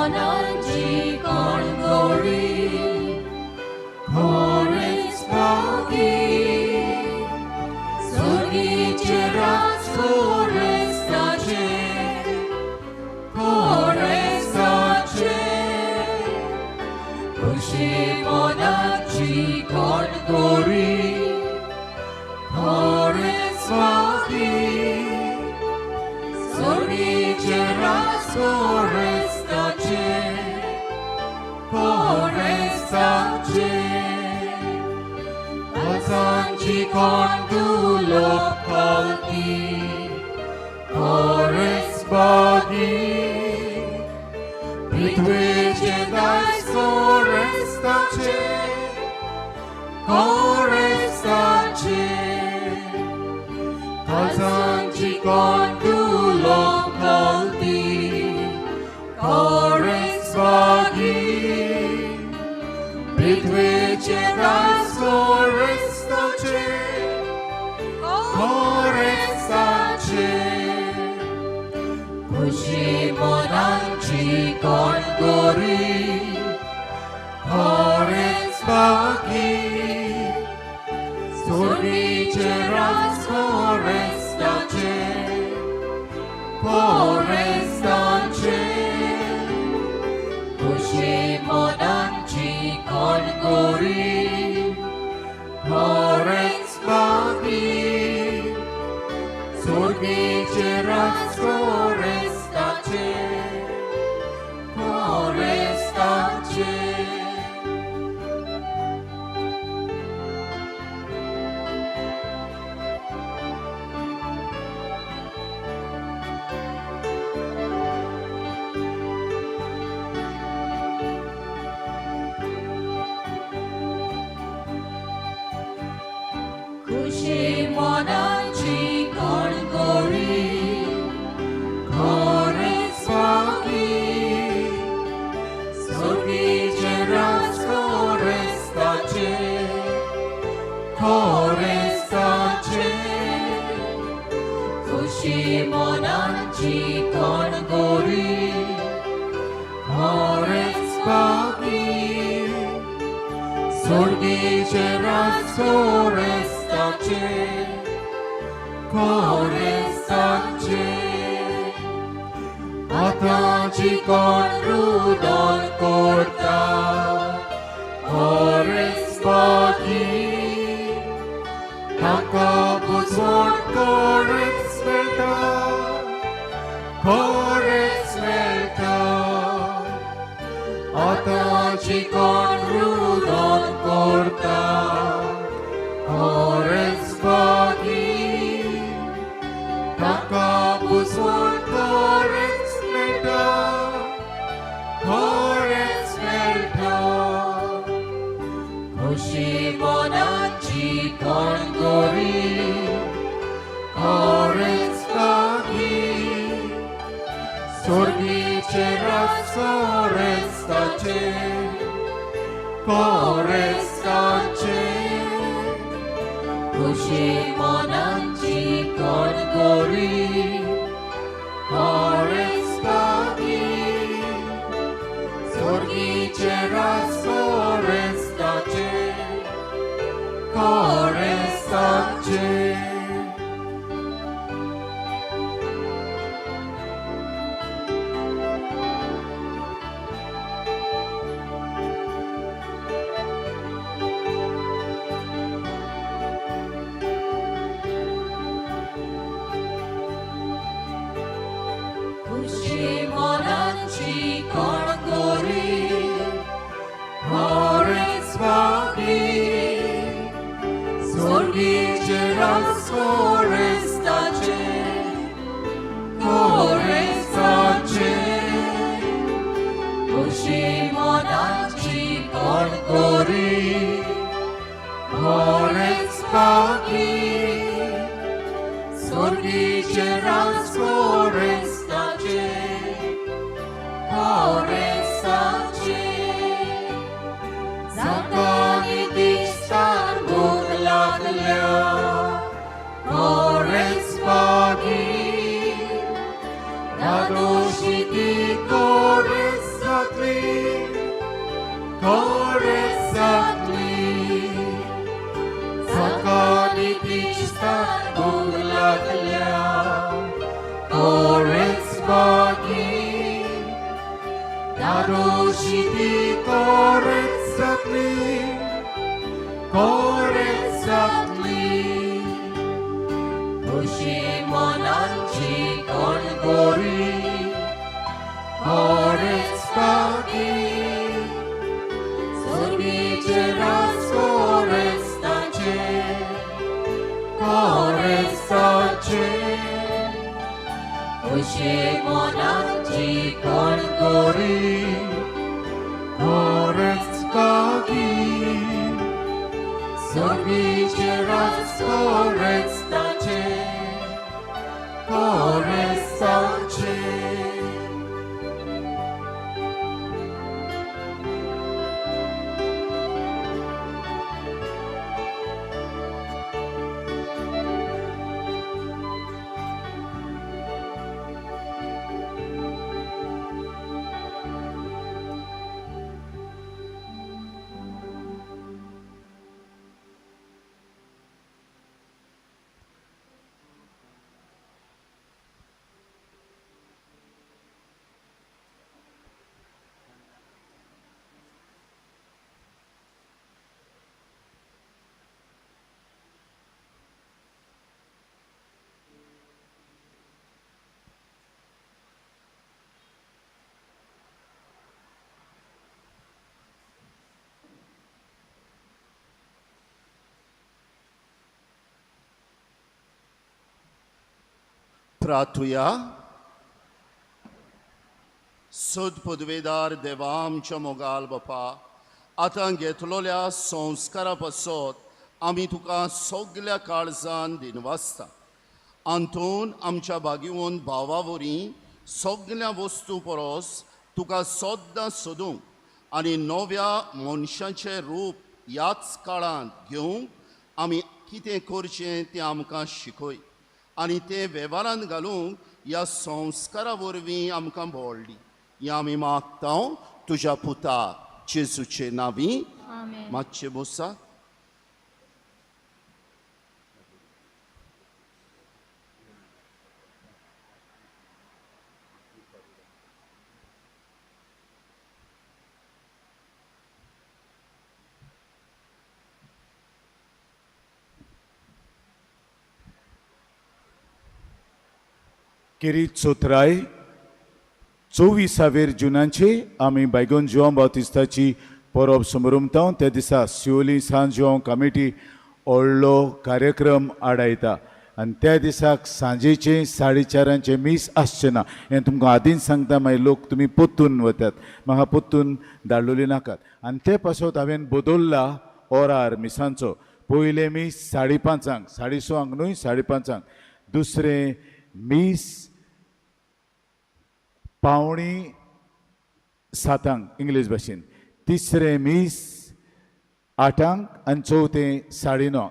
मनाची कोण गोरी खरेंच भागी सुर्गीचे राज कोरेस्ताचे कोरेस्ताचे खुशी मनाची कोण गोरी खरेंच भागी सुर्गीचे राज कोरेस्ताचे कोरेस्ताचे आसांची कोण दुलोप घालती खरेंच भागी पृथ्वीचे दास कोरेस्ताचे कोरेस्ताचे आसांची कोण दुलोप घालती खरेंच भागी पृथ्वीचे दास कोरेस्ताचे कोरेस्ताचे खुशी मनाची कोण गोरी खरेंच भागी सुर्गीचे राज कोरेस्ताचे कोरेस्ताचे खुशी मनाची कोण गोरी खरेंच भागी सुर्गीचे राज कोरेस्ताचे कोरेस्ताचे. खुशी मनाची कोण गोरी खरेंच भागी सुर्गीचे राज कोरेस्ताचे कोरेस्ताचे खुशी मनाची कोण गोरी खरेंच भागी सुर्गीचे राज कोरेस्ताचे कोरेस्ताचे. आतांची कोण रुदन करता खरेंच भागी ताका बुजवण खरेंच मेळटा खरेंच मेळटा. आतांची कोण रुदन करता खरेंच भागी ताका बुजवण खरेंच मेळटा खरेंच मेळटा. खुशी मनाची कोण गोरी खरेंच भागी सुर्गीचे राज कोरेस्ताचे कोरेस्ताचे खुशी मनाची कोण गोरी खरेंच भागी सुर्गीचे राज कोरेस्ताचे कोरेस्ताचे. खुशी मनाची कोण गोरी खरेंच भागी सुर्गीचे राज कोरेस्ताचे कोरेस्ताचे खुशी मनाची कोण गोरी खरेंच भागी सुर्गीचे राज कोरेस्ताचे कोरेस्ताचे. जातानी दिसतान भूक लागल्या खरेंच भागी धादोशी ती कोरेस्ताचे दिसता भूक लागल्या कोरेच बागी दादोशी ती कोरेच जातली कोरेच जातली खुशी मनाची कोण गोरी कोरेच बागी सुरगीचे राज कोरेच ताचे कोरेच ताचे खुशी मनाची कोण गोरी कोरेच बागी सुरगीचे राज कोरेच ताचे कोरेच ताचे. प्रार्थुया. सद पदवेदार देवा आमच्या मोगाल बापा, आतां घेतलोल्या संस्कारा पासत आमी तुका सगल्या काळजान दिनवासता. अंतून आमच्या बागीवन भावा वरी सगल्या वस्तू परस तुका सद्दां सोदूंक आनी नव्या मनशाचें रूप ह्याच काळांत घेवंक आमी कितें करचें तें आमकां शिकय आनी तें वेव्हारांत घालूंक ह्या संस्कारा वरवीं आमकां बळ दी. हें आमी मागता तुज्या पुता जेजूचे नांवी. आमेन. मातशें बसा. किरीट चोत्राय 24 जुनाचे आमी बायगोन जुवांव बावतिस्ताची परब समरुमता. त्या दिसा सिओली सांत जुवांव कमिटी व्हडलो कार्यक्रम आडायता आनी त्या दिसाक सांजेचे 4:30 मीस आसचें ना. हें तुमकां आदींच सांगता, मागीर लोक तुमी पोत्तून वतात, म्हाका पोत्तून धाडलोली नाकात. आनी ते पासत हांवें बदल्ला ओरार मिसांचो. पयलें मीस 5:30, 6:30 न्हय, 5:30. दुसरें मीस 6:45 इंग्लीश भाशेन, तिसरें मीस 8 आनी चवथें 9:30.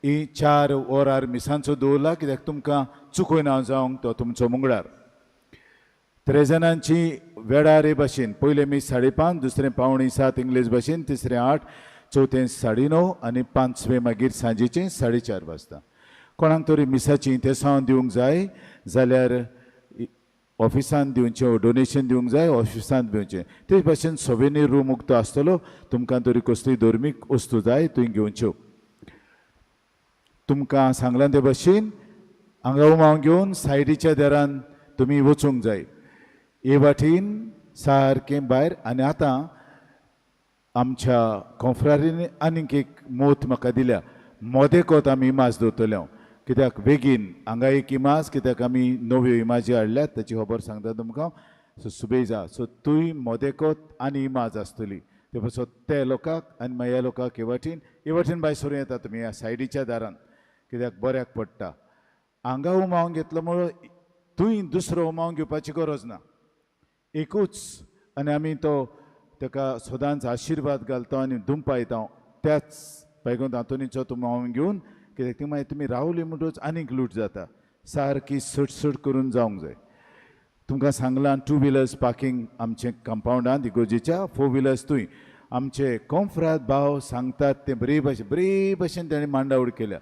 ही 4 वरार मिसांचो दवरला कित्याक तुमकां चुकयना जावंक तो तुमचो मंगळार. त्रेजनांची वेळार हे भाशेन पयलें मीस 5:30, दुसरें 6:45 इंग्लीश भाशेन, तिसरें 8, चवथें 9:30 आनी पांचवें मागीर सांजेचें 4:30 वाजता. कोणाक तरी मिसाची इंतेसांव दिवंक जाय जाल्यार ऑफिसान दिवचें, डोनेशन दिवंक जाय ऑफिसांत दिवचें. तेच भाशेन सोवेनीर रूम उक्तो आसतलो, तुमकां तरी कसली धर्मीक वस्तू जाय थंय घेवच्यो. तुमकां सांगलां ते भाशेन हांगा उमाव घेवन सायडीच्या दारान तुमी वचूंक जाय, हे वाटेन सारकें भायर. आनी आतां आमच्या कोंफ्रारींनी आनीक एक मोत म्हाका दिल्या, मोदेकोत आमी इमाज दवरतले हांव, कित्याक बेगीन हांगा एक इमाज, कित्याक आमी नव्यो इमाजी हाडल्यात ताची खबर सांगता तुमकां. सो सुबेजा, सो तूंय मोदेकोत आनी इमाज आसतली ते पासत ते लोकांक आनी मागीर ह्या लोकांक हे वाटेन, हे वाटेन भायर सरून येता तुमी ह्या सायडीच्या दारान, कित्याक बऱ्याक पडटा. हांगा उमावन घेतलो म्हणून तूंय दुसरो उमावन घेवपाची गरज ना, एकूच. आनी आमी तो ताका सदांच आशिर्वाद घालता आनी दुमपायता त्याच बायगोन आंतोनीचो तो उमावन घेवन, कित्याक ती मागीर तुमी रावली म्हणटकच आनीक लूट जाता, सारकी सटसट करून जावंक जाय. तुमकां सांगलां 2 व्हिलर्स पार्कींग आमचे कंपावंडांत इगोर्जेच्या, 4 व्हिलर्स थंय. आमचे कोंफ्राद भाव सांगतात तें बरे भाशेन, बरे भाशेन ताणें मांडावळ केल्या.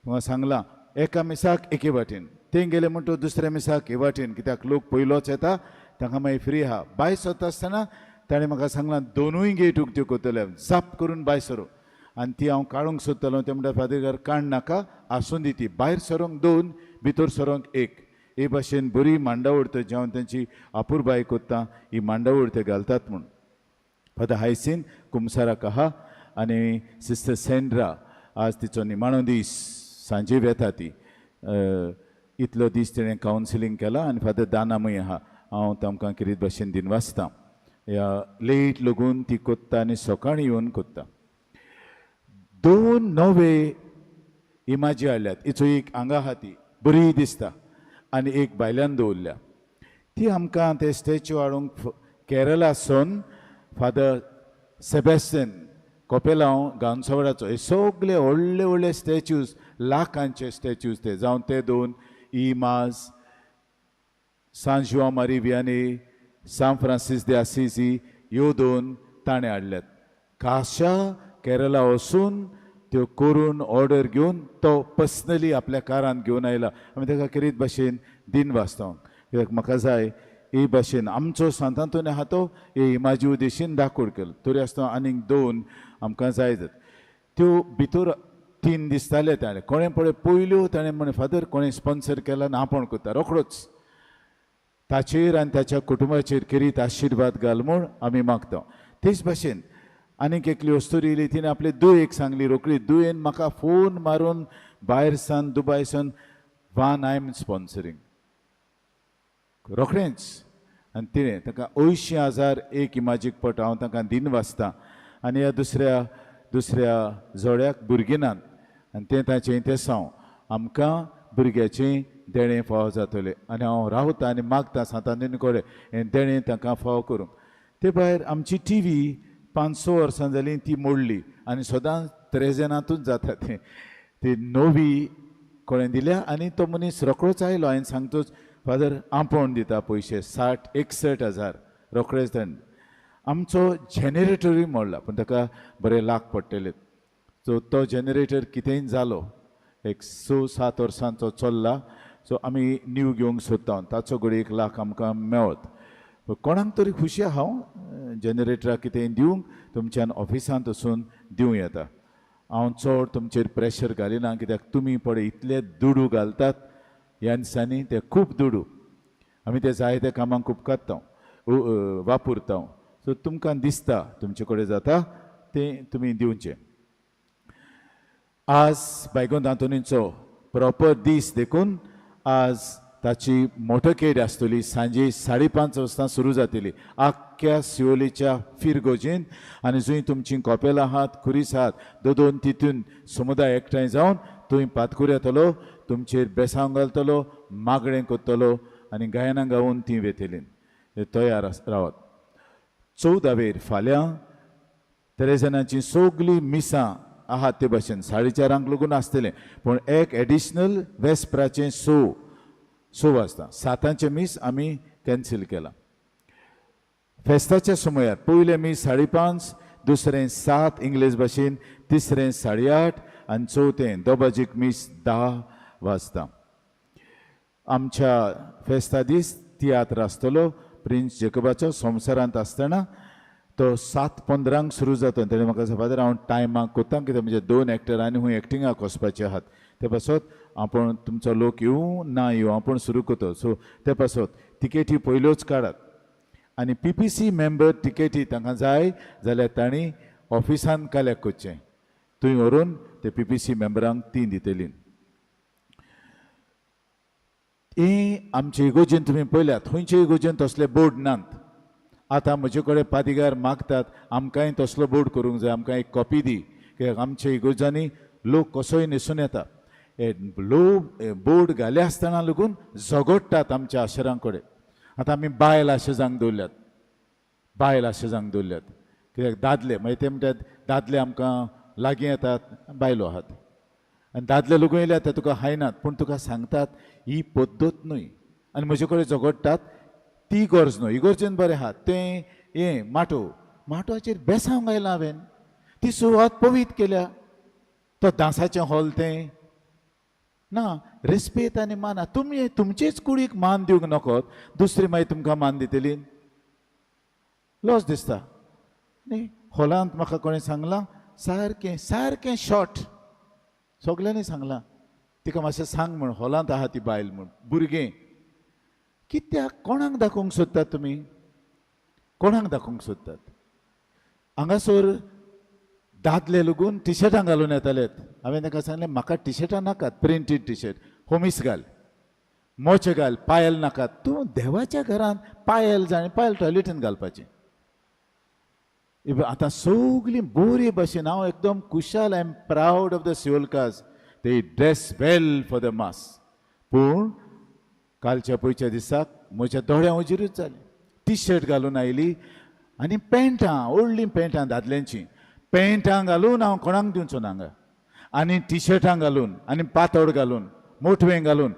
तुमकां सांगलां एका मिसाक एके वाटेन ते गेले म्हणटो दुसऱ्या मिसाक हे वाटेन, कित्याक लोक पयलोच येता तांकां मागीर फ्री आहा. भायर सरता आसतना ताणें म्हाका सांगलां दोनूय गेट उक्त्यो करतले, जाप करून भायर सरूं. आनी ती हांव काडूंक सोदतालो, ते म्हणटा फादर काड नाका, आसूं दी ती. भायर सरोंक दोन, भितर सरोंक एक. हे भाशेन बरी मांडावळ ते जेवण तेंची अपुरबाय कोत्ता, ही मांडावळ ते घालतात म्हूण. फादर हायसीन कुमसाराक आहा आनी सिस्टर सेंड्रा आज तिचो निमाणो दीस, सांजे वेता ती. इतलो दीस तिणें कावन्सिलींग केलां. आनी फादर दानामूय आहा. हांव तांकां किरीत भाशेन दिनवासता. ह्या लेट लगून ती कोत्ता आनी सकाळीं येवन कोत्ता. दोन नवे इमाजी हाडल्यात. हिचो एक हांगा आहा ती बरी दिसता आनी एक भायल्यान दवरल्या. ती आमकां ते स्टॅच्यू हाडूंक केरळासून फादर सेबेस्टियन कोपेलांव गांवसवाडाचो. हे सगळे व्हडले व्हडले स्टॅच्यूज, लाखांचे स्टॅच्यूज ते, जावं ते दोन इमाज, San Juan Marie Vianney, San Francis de Assisi, ह्यो दोन ताणें हाडल्यात. खाशा केरळा वचून त्यो करून ऑर्डर घेवन तो पर्सनली आपल्या कारान घेवन आयला. आमी ताका खेरीत भाशेन दिन वाचता, कित्याक म्हाका जाय हे भाशेन आमचो सांत आंतोनी आहा तो हे इमाजी उद्देशीन दाखोड केलो. तरी आसतना आनीक दोन आमकां जाय जाता. त्यो भितर तीन दिसताले ताणें कोणें पळय पयल्यो ताणें म्हणे फादर कोणें स्पॉन्सर केला ना आपूण करता रोखडोच. ताचेर आनी ताच्या कुटुंबाचेर खेरीत आशिर्वाद घाल म्हूण आमी मागता. तेच भाशेन आनीक एकली वस्तूरी येयली, तिणें आपले दुयेक सांगली रोखडी. दुयेन म्हाका फोन मारून भायर सान दुबाय सान वान I am sponsoring रोखडेंच. आनी तिणें ताका 80,000 एक इमाजीक पट. हांव तांकां दिन वाचता. आनी ह्या दुसऱ्या दुसऱ्या जोड्याक भुरगीं नात आनी तें ताचें तेसांव आमकां भुरग्याचें देणें फावो जातलें. आनी हांव रावता आनी मागता सांत आंतोनी कडेन हें देणें तांकां फावो करूंक. ते भायर आमची टी व्ही 5-6 वर्सां जालीं ती मोडली आनी सदांच त्रेजेनातूच जाता तें. ती नवी कोणें दिल्या आनी तो मनीस रोखडोच आयलो. हांवें सांगतोच फादर आपोवन दिता पयशे 60-61 हजार रोखडेच. ताणें आमचो जनरेटरूय मोडला, पूण ताका बरे लाख पडटले. सो तो जनरेटर कितेंय जालो, एक 6-7 वर्सांचो चल्ला. सो आमी न्यू घेवंक सोदता, ताचो घडये 1 लाख आमकां मेळत. कोणाक तरी खुशी आहा हांव जनरेटराक कितेंय दिवंक, तुमच्यान ऑफिसांत वचून दिवं येता. हांव चड तुमचेर प्रेशर घालिना, कित्याक तुमी पळय इतले दुडू घालतात ह्या दिसांनी, ते खूब दुडू आमी ते जायते कामांक उपकारता वापरता. सो तुमकां दिसता तुमचे कडेन जाता तें तुमी दिवचें. आज बायगोंत आंतोनीचो प्रॉपर दीस देखून आज ताची मोटरकेड आसतली. सांजे 5:30 वाजता सुरू जातली आख्ख्या सिवोलीच्या फिरगोजीन. आनी जंय तुमची कॉपेलां आहात, खुरीस आहात, दोन तितून समुदाय एकठांय जावन थंय पातकूर येतलो, तुमचेर बेसांव घालतलो, मागणें करतलो आनी गायनां गावन ती वेतली. तयार रावात. 14वेर फाल्यां तेरेजनाची सगळीं मिसां आहात ते भाशेन 4:30 लागून आसतलें, पूण एक एडिशनल वेस्पराचें 6 वाजता 7 मीस आमी कॅन्सील केलां. फेस्ताच्या समयार पयलें मीस 5:30, दुसरें 7 इंग्लीश भाशेन, तिसरें 8:30 आनी चवथें दोबाजीक मीस 10 वाजता. आमच्या फेस्ता दीस तियात्र आसतलो प्रिन्स जेकबाचो संवसारांत आसतना, तो 7:15 सुरू जाता. तेणें म्हाका सांगलें फादर हांव टायमाक कोत्ता, कित्याक म्हणजे 2 एक्टर आनी खूंय एक्टिंगाक वचपाचे आहात, ते पासत आपूण तुमचो लोक येवं ना येवं आपूण सुरू करता. सो ते पासत तिकेटी पयल्योच काडात. आनी पीपीसी मेंबर तिकेटी तांकां जाय जाल्यार तांणी ऑफिसान कलेक्ट करचें, थंय व्हरून ते पीपीसी मेंबरांक ती दितली. ही आमचे इगोजेन तुमी पळयल्यात, खंयचे इगोजेन तसले बोर्ड नात. आतां म्हजे कडेन पादिगार मागतात आमकांय तसलो बोर्ड करूंक जाय, आमकां एक कॉपी दी, कित्याक आमच्या इगोजांनी लोक कसोय न्हेसून येता. हे लोक बोर्ड घाले आसतना लागून झगडटात आमच्या आशरां कडेन. आतां आमी बायल आशेजांक दवरल्यात, बायल आशेजांक दवरल्यात, कित्याक दादले मागीर ते म्हणटात दादले आमकां लागीं येतात, बायलो आहात आनी दादले लोक येयल्यात ते तुका हायनात, पूण तुका सांगतात ही पद्दत न्हय. आनी म्हजे कडेन झगडटात ती गरज न्हय, इगर्जेन बरें आहा तें हें माटोव, माटवाचेर बेसांव घायलां हांवें, ती सुवात पवित्र केल्या, तो दांसाचें हॉल तें. ना रेस्पेत आनी मान तुमी तुमचेच कुडीक मान दिवंक नकोत, दुसरी मागीर तुमकां मान दितली. लॉस दिसता न्ही. हॉलांत म्हाका कोणें सांगलां सारकें सारकें शॉर्ट सगल्यांनी सांगलां तिका मातशें सांग म्हूण, हॉलांत आहा ती बायल म्हूण. भुरगें कित्याक कोणाक दाखोवंक सोदतात तुमी? कोणाक दाखोवंक सोदतात? हांगासर दादले लोगून टिशर्टां घालून येतालेत. हांवें तांकां सांगलें म्हाका टिशर्टां नाकात, प्रिंटीड टिशर्ट, होमीस घाल, मोचे घाल, पायल नाकात. तूं देवाच्या घरांत पायल जाय, पायल टॉयलेटीन घालपाचें. आतां सगळीं बरी भशेन हांव एकदम खुशाल. I am proud of the Siolim, they dress well for the mass. पूण कालच्या पयच्या दिसाक म्हज्या दोळ्यां हुजीरूच जालें, टी शर्ट घालून आयली आनी पेंटां, व्हडलीं पेंटां दादल्यांचीं पेंटां घालून हांव कोणाक दिवचो ना हांगा, आनी टिशर्टां घालून आनी पातोड घालून मोटवें घालून.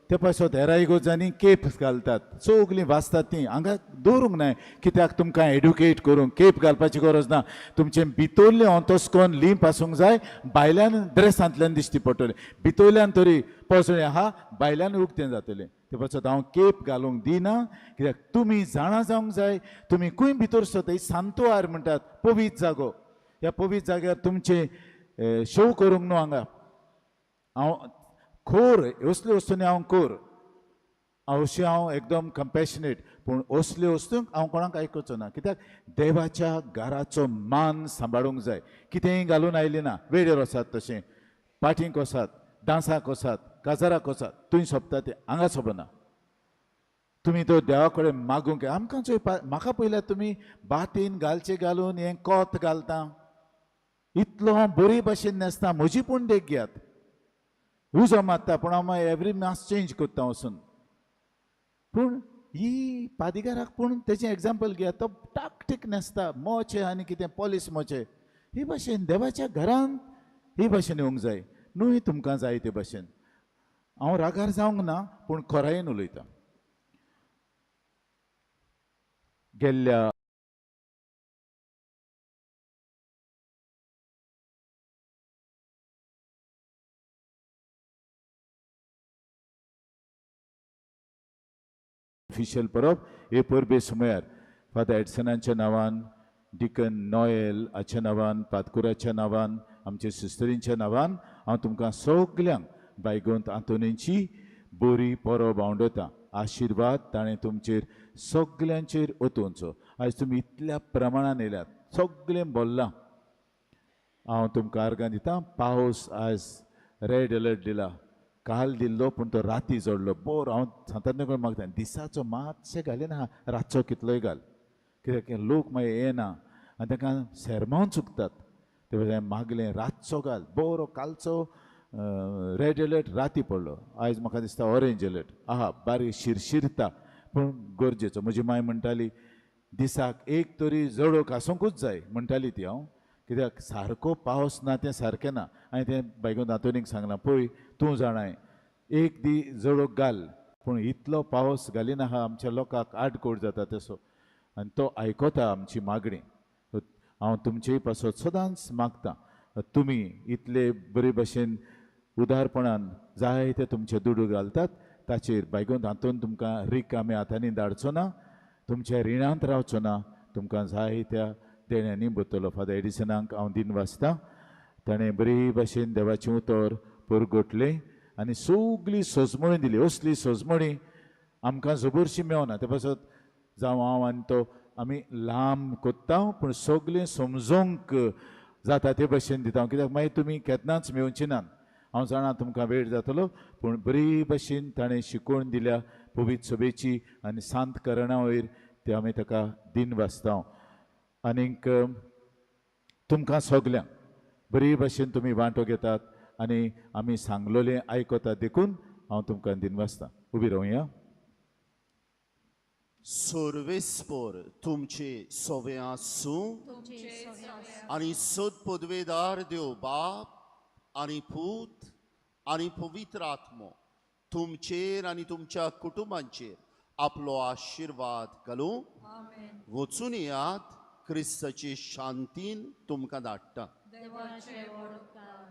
ते पासत हेरायगोजांनी केप घालतात, सगलीं वाचतात तीं हांगा दवरूंक नाय. कित्याक तुमकां एडुकेट करूंक केप घालपाची गरज ना. तुमचें भितरलें अंतस्कोन लींप आसूंक जाय, भायल्यान ड्रेसांतल्यान दिश्टी पडटलें, भितरल्यान तरी पसळें आहा, भायल्यान उक्तें जातलें. ते पासत हांव केप घालूंक दिना, कित्याक तुमी जाणा जावंक जाय तुमी खंय भितर सरता. सांतवार म्हणटात, पवित्र जागो, ह्या पवित्र जाग्यार तुमचें शो करूंक न्हू. हांगा हांव खोर असल्यो वस्तूंनी हांव कोर, अशें हांव एकदम कंपॅशनेट, पूण असल्यो वस्तूंक हांव कोणाक आयकुचो ना. कित्याक देवाच्या घराचो मान सांबाळूंक जाय. कितेंय घालून आयली ना, वेळेर वचात, तशें पाटींक वचात, डांसाक वचात, काजाराक वचात, थंय सोंपता तें, हांगा सोंपना. तुमी तो देवा कडेन मागूंक आमकां चोय, म्हाका पयल्यार तुमी बातीन घालचें घालून हें कोत घालता, इतलो हांव बरी भाशेन न्हेसता, म्हजी पूण देख घेयात. उजो मारता पूण हांव मागीर एवरी मास चेंज करता वचून. पूण ही पादिगाराक पूण तेजें एग्जाम्पल घेयात, तो टाकटीक न्हेसता, मोचे आनी कितें पॉलीस मोचे. ही भाशेन देवाच्या घरांत ही भाशेन येवंक जाय न्हय तुमकां जाय ते भाशेन. हांव रागार जावंक ना, पूण खोरायेन उलयतां. गेल्ल्या ऑफिशियल परब हे परबे सुमयार फादर एडसनाच्या नांवान, डिकन नॉयल हाच्या नांवान, पातकुराच्या नांवान, आमच्या सिस्टरींच्या नांवान हांव तुमकां सगल्यांक बायगोंत आंतोनीची बरी परब आवडटा. आशिर्वाद ताणें तुमचेर सगल्यांचेर ओतोवचो. आयज तुमी इतल्या प्रमाणान येयल्यात, सगळें भरलां. हांव तुमकां आर्गां दिता. पावस आयज रेड अलर्ट दिला, काल दिल्लो पूण तो राती जोडलो बरो. हांव सांतान कडेन मागता दिसाचो मातशें घालिना, रातचो कितलोय घाल, कित्याक लोक मागीर येना आनी तांकां सेरमांव चुकतात. ते हांवें मागलें रातचो घाल बरो. कालचो रेड अलर्ट राती पडलो, आयज म्हाका दिसता ऑरेंज अलर्ट आहा. बारीक शिरशिरता पूण गरजेचो. म्हजी माय म्हणटाली दिसाक एक तरी जडोक आसूंकूच जाय म्हणटाली ती. हांव कित्याक सारको पावस ना तें सारकें ना. हांवें तें बायगोन आंतोनीक सांगलां, पळय तूं जाणाय एक दी जडोक घाल, पूण इतलो पावस घालिना आहा आमच्या लोकांक आडकोड जाता तसो. आनी तो आयकता आमची मागणी. हांव तुमचेय पासत सदांच मागता, तुमी इतले बरे भशेन उदारपणान जाय ते तुमचे दुडू घालतात ताचेर बायगोन हातून तुमकां रिकामे हातांनी धाडचो ना, तुमच्या रिणांत रावचो ना, तुमकां जाय त्या देण्यांनी भरतलो. फादर एडिसनाक हांव दिन वाचता, ताणें बरी भाशेन देवाचें उतर परगटलें आनी सगली सजमणी दिली. असली सजमणी आमकां जबरशी मेवना. ते पासत जावं हांव आनी तो आमी लांब कोत्ता, पूण सगलें समजोंक जाता ते भशेन दिता. कित्याक मागीर तुमी केन्नाच मेवची नात. हांव जाणा तुमकां वेळ जातलो, पूण बरी भशेन ताणें शिकोवन दिल्या पवित्र सभेची आनी सांत करणा वयर ते आमी ताका दिन वाचता. आनीक तुमकां सगल्यांक बरी भशेन तुमी वांटो घेतात आनी आमी सांगलोलें आयकतात, देखून हांव तुमकां दिन वाचता. उबी रावया. सर्वेस्पर तुमचे सोवे आसूं आनी सद पदवेदार देव बाप आनी पूत आनी पवित्र आत्मो तुमचेर आनी तुमच्या कुटुंबांचेर आपलो आशिर्वाद घालूं. वचून येयात, क्रिस्ताची शांतीन तुमकां धाडटा. देवाचे व्हड उपकार.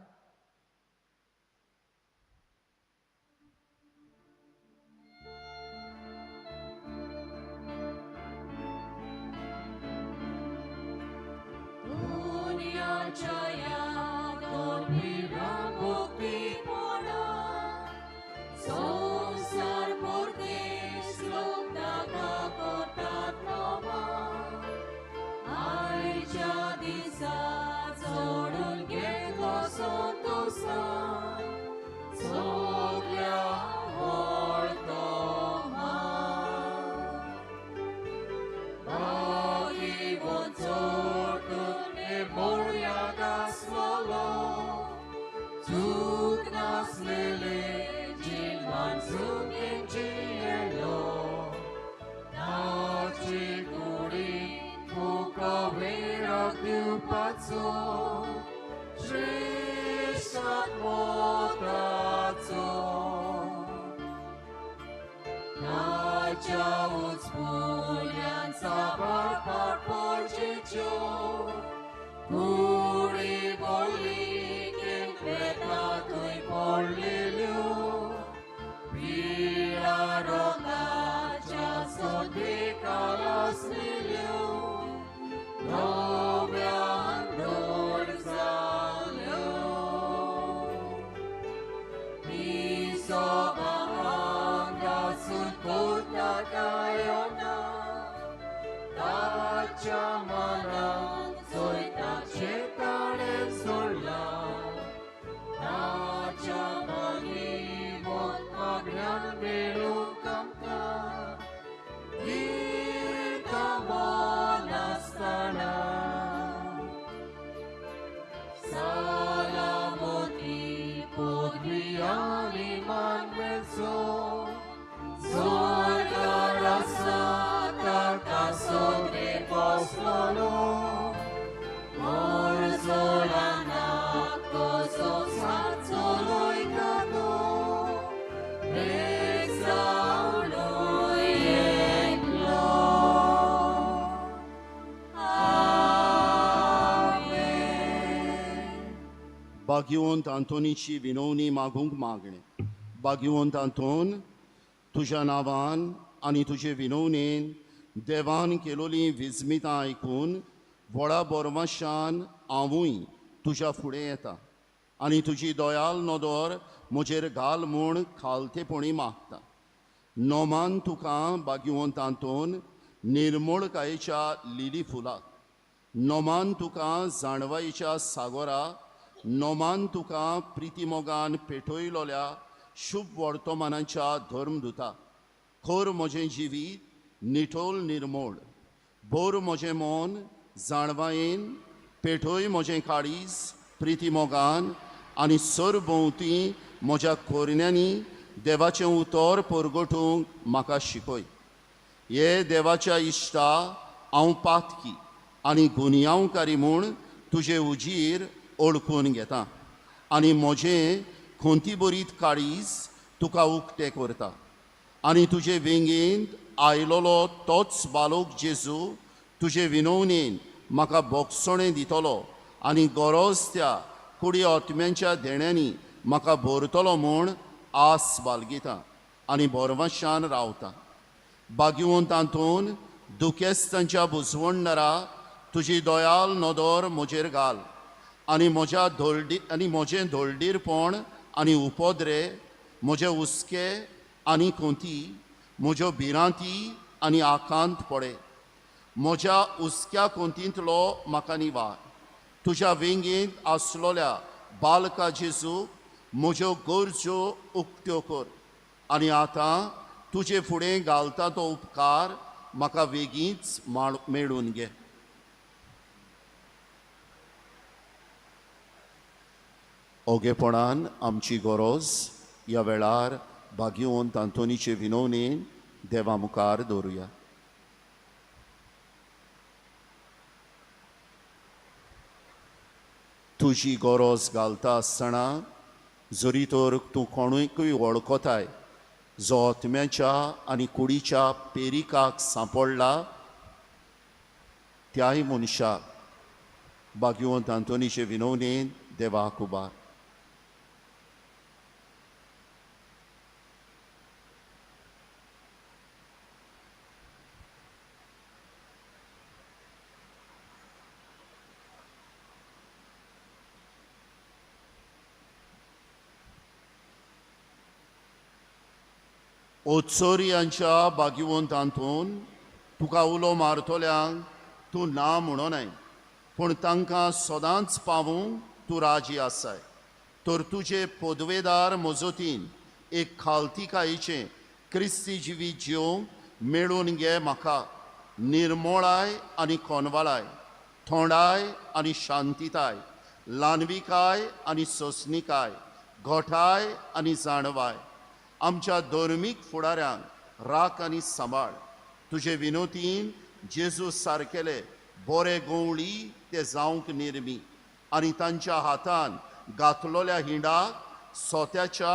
श्रेश्ठ आत्मोताचो ताच्या उचपुल्यान साबार पाटपोरचेच्यो कुडी बोली केंद्रेता थंय पडलेल्यो पिळा रोगाच्या सोदे कालासलेल्यो नव्यान धड जाल्यो हांगासून कोता कांय ना ताच्या मनान चोयताचें ताणें सोडलां ताच्या मागीर मागण्यान मेळूंक आमकां दिता नासतना सलामती पदवी आनी मान मेळचो स्वर्गार आसा ताका सोदे बसलोलो मोरजोलानाक तो संवसार चलयता तो एक जावनूय एकलो. आमेन. भाग्यवंत आंतोनीची विनवणी मागूंक मागणें. भाग्यवंत आंतोन, तुज्या नांवान आनी तुजे विनवणेन देवान केलोलीं विस्मितां आयकून व्हडा बोरमाशान हांवूय तुज्या फुडें येता आनी तुजी दयाल नदर म्हजेर घाल म्हूण खालतेपणी मागता. नोमान तुका भाग्यवंत आंतोन निर्मोळकायेच्या लिली फुलाक, नोमान तुका जाणवायेच्या सागोरा, नोमान तुका प्रितीमोगान पेटयलोल्या शुभ वर्तमानाच्या धर्मदुता. खोर म्हजें जिवीत निठोल निर्मोळ, बोर म्हजें मन जाणवायेन, पेटय म्हजें काळीज प्रितीमोगान आनी सरभोंवती म्हज्या कोरण्यांनी देवाचें उतर परगटूंक म्हाका शिकय. हे देवाच्या इश्टा, हांव पातकी आनी गुन्यांवकारी म्हूण तुजे उजीर ओळखून घेता आनी म्हजें खोंतीबरीत काळीज तुका उक्तें करता आनी तुजे वेंगेंत आयलोलो तोच बालोक जेजू तुजे विनवणेन म्हाका बोगसणें दितलो आनी गरज त्या कुडी आत्म्यांच्या देण्यांनी म्हाका भरतलो म्हूण आस बालगिता आनी भरवंशान रावता. भाग्यवंत आंतोन, दुखेस्तांच्या बुजवणदारा, तुजी दयाल नदर म्हजेर घाल आनी म्हज्या धोलडी आनी म्हजें धोलडीरपण आनी उपद्रे, म्हजे हुस्के आनी कोंती, म्हज्यो भिरांती आनी आकांत पडे. म्हज्या हुस्क्या कोंतींतलो म्हाका निवार. तुज्या वेंगेंत आसलोल्या बालका जेजू, म्हज्यो गरज्यो उक्त्यो कर आनी आतां तुजे फुडें घालता तो उपकार म्हाका वेगींच मेळून घे. ओगेपणान आमची गरज ह्या वेळार भाग्यवंत आंतोनीचे विनवणेन देवा मुखार दवरुया. तुजी गरज घालता आसतना जरी तर तूं कोणूय वळखताय जो आत्म्याच्या आनी कुडीच्या पेरिकाक सांपडला त्याय मनशाक भाग्यवंत आंतोनीचे विनवणेन देवाक उबार. ओत्सोरियांच्या भाग्यवंत आंतोन, तुका उलो मारतल्यांक तूं ना म्हणोनाय, पूण तांकां सदांच पावूंक तूं राजी आसाय. तर तुजे पदवेदार मजतीन एक खालतिकायेचें क्रिस्ती जिवीत जिवंक मेळून घे म्हाका निर्मोळाय आनी कोनवाळाय, थोंडाय आनी शांतिताय, ल्हानविकाय आनी सोंसणिकाय, घोठाय आनी जाणवाय. आमच्या धर्मीक फुडाऱ्यांक राख आनी सांबाळ. तुजे विनोतीन जेजू सारकेले बरे गवळी ते ते जावंक निर्मी आनी तांच्या हातान घातलोल्या हिंडाक सोत्याच्या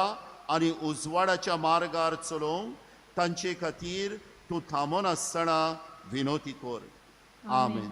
आनी उजवाडाच्या मार्गार चलोवंक तांचे खातीर तूं थांबोन आसतना विनोती कर. आमेन.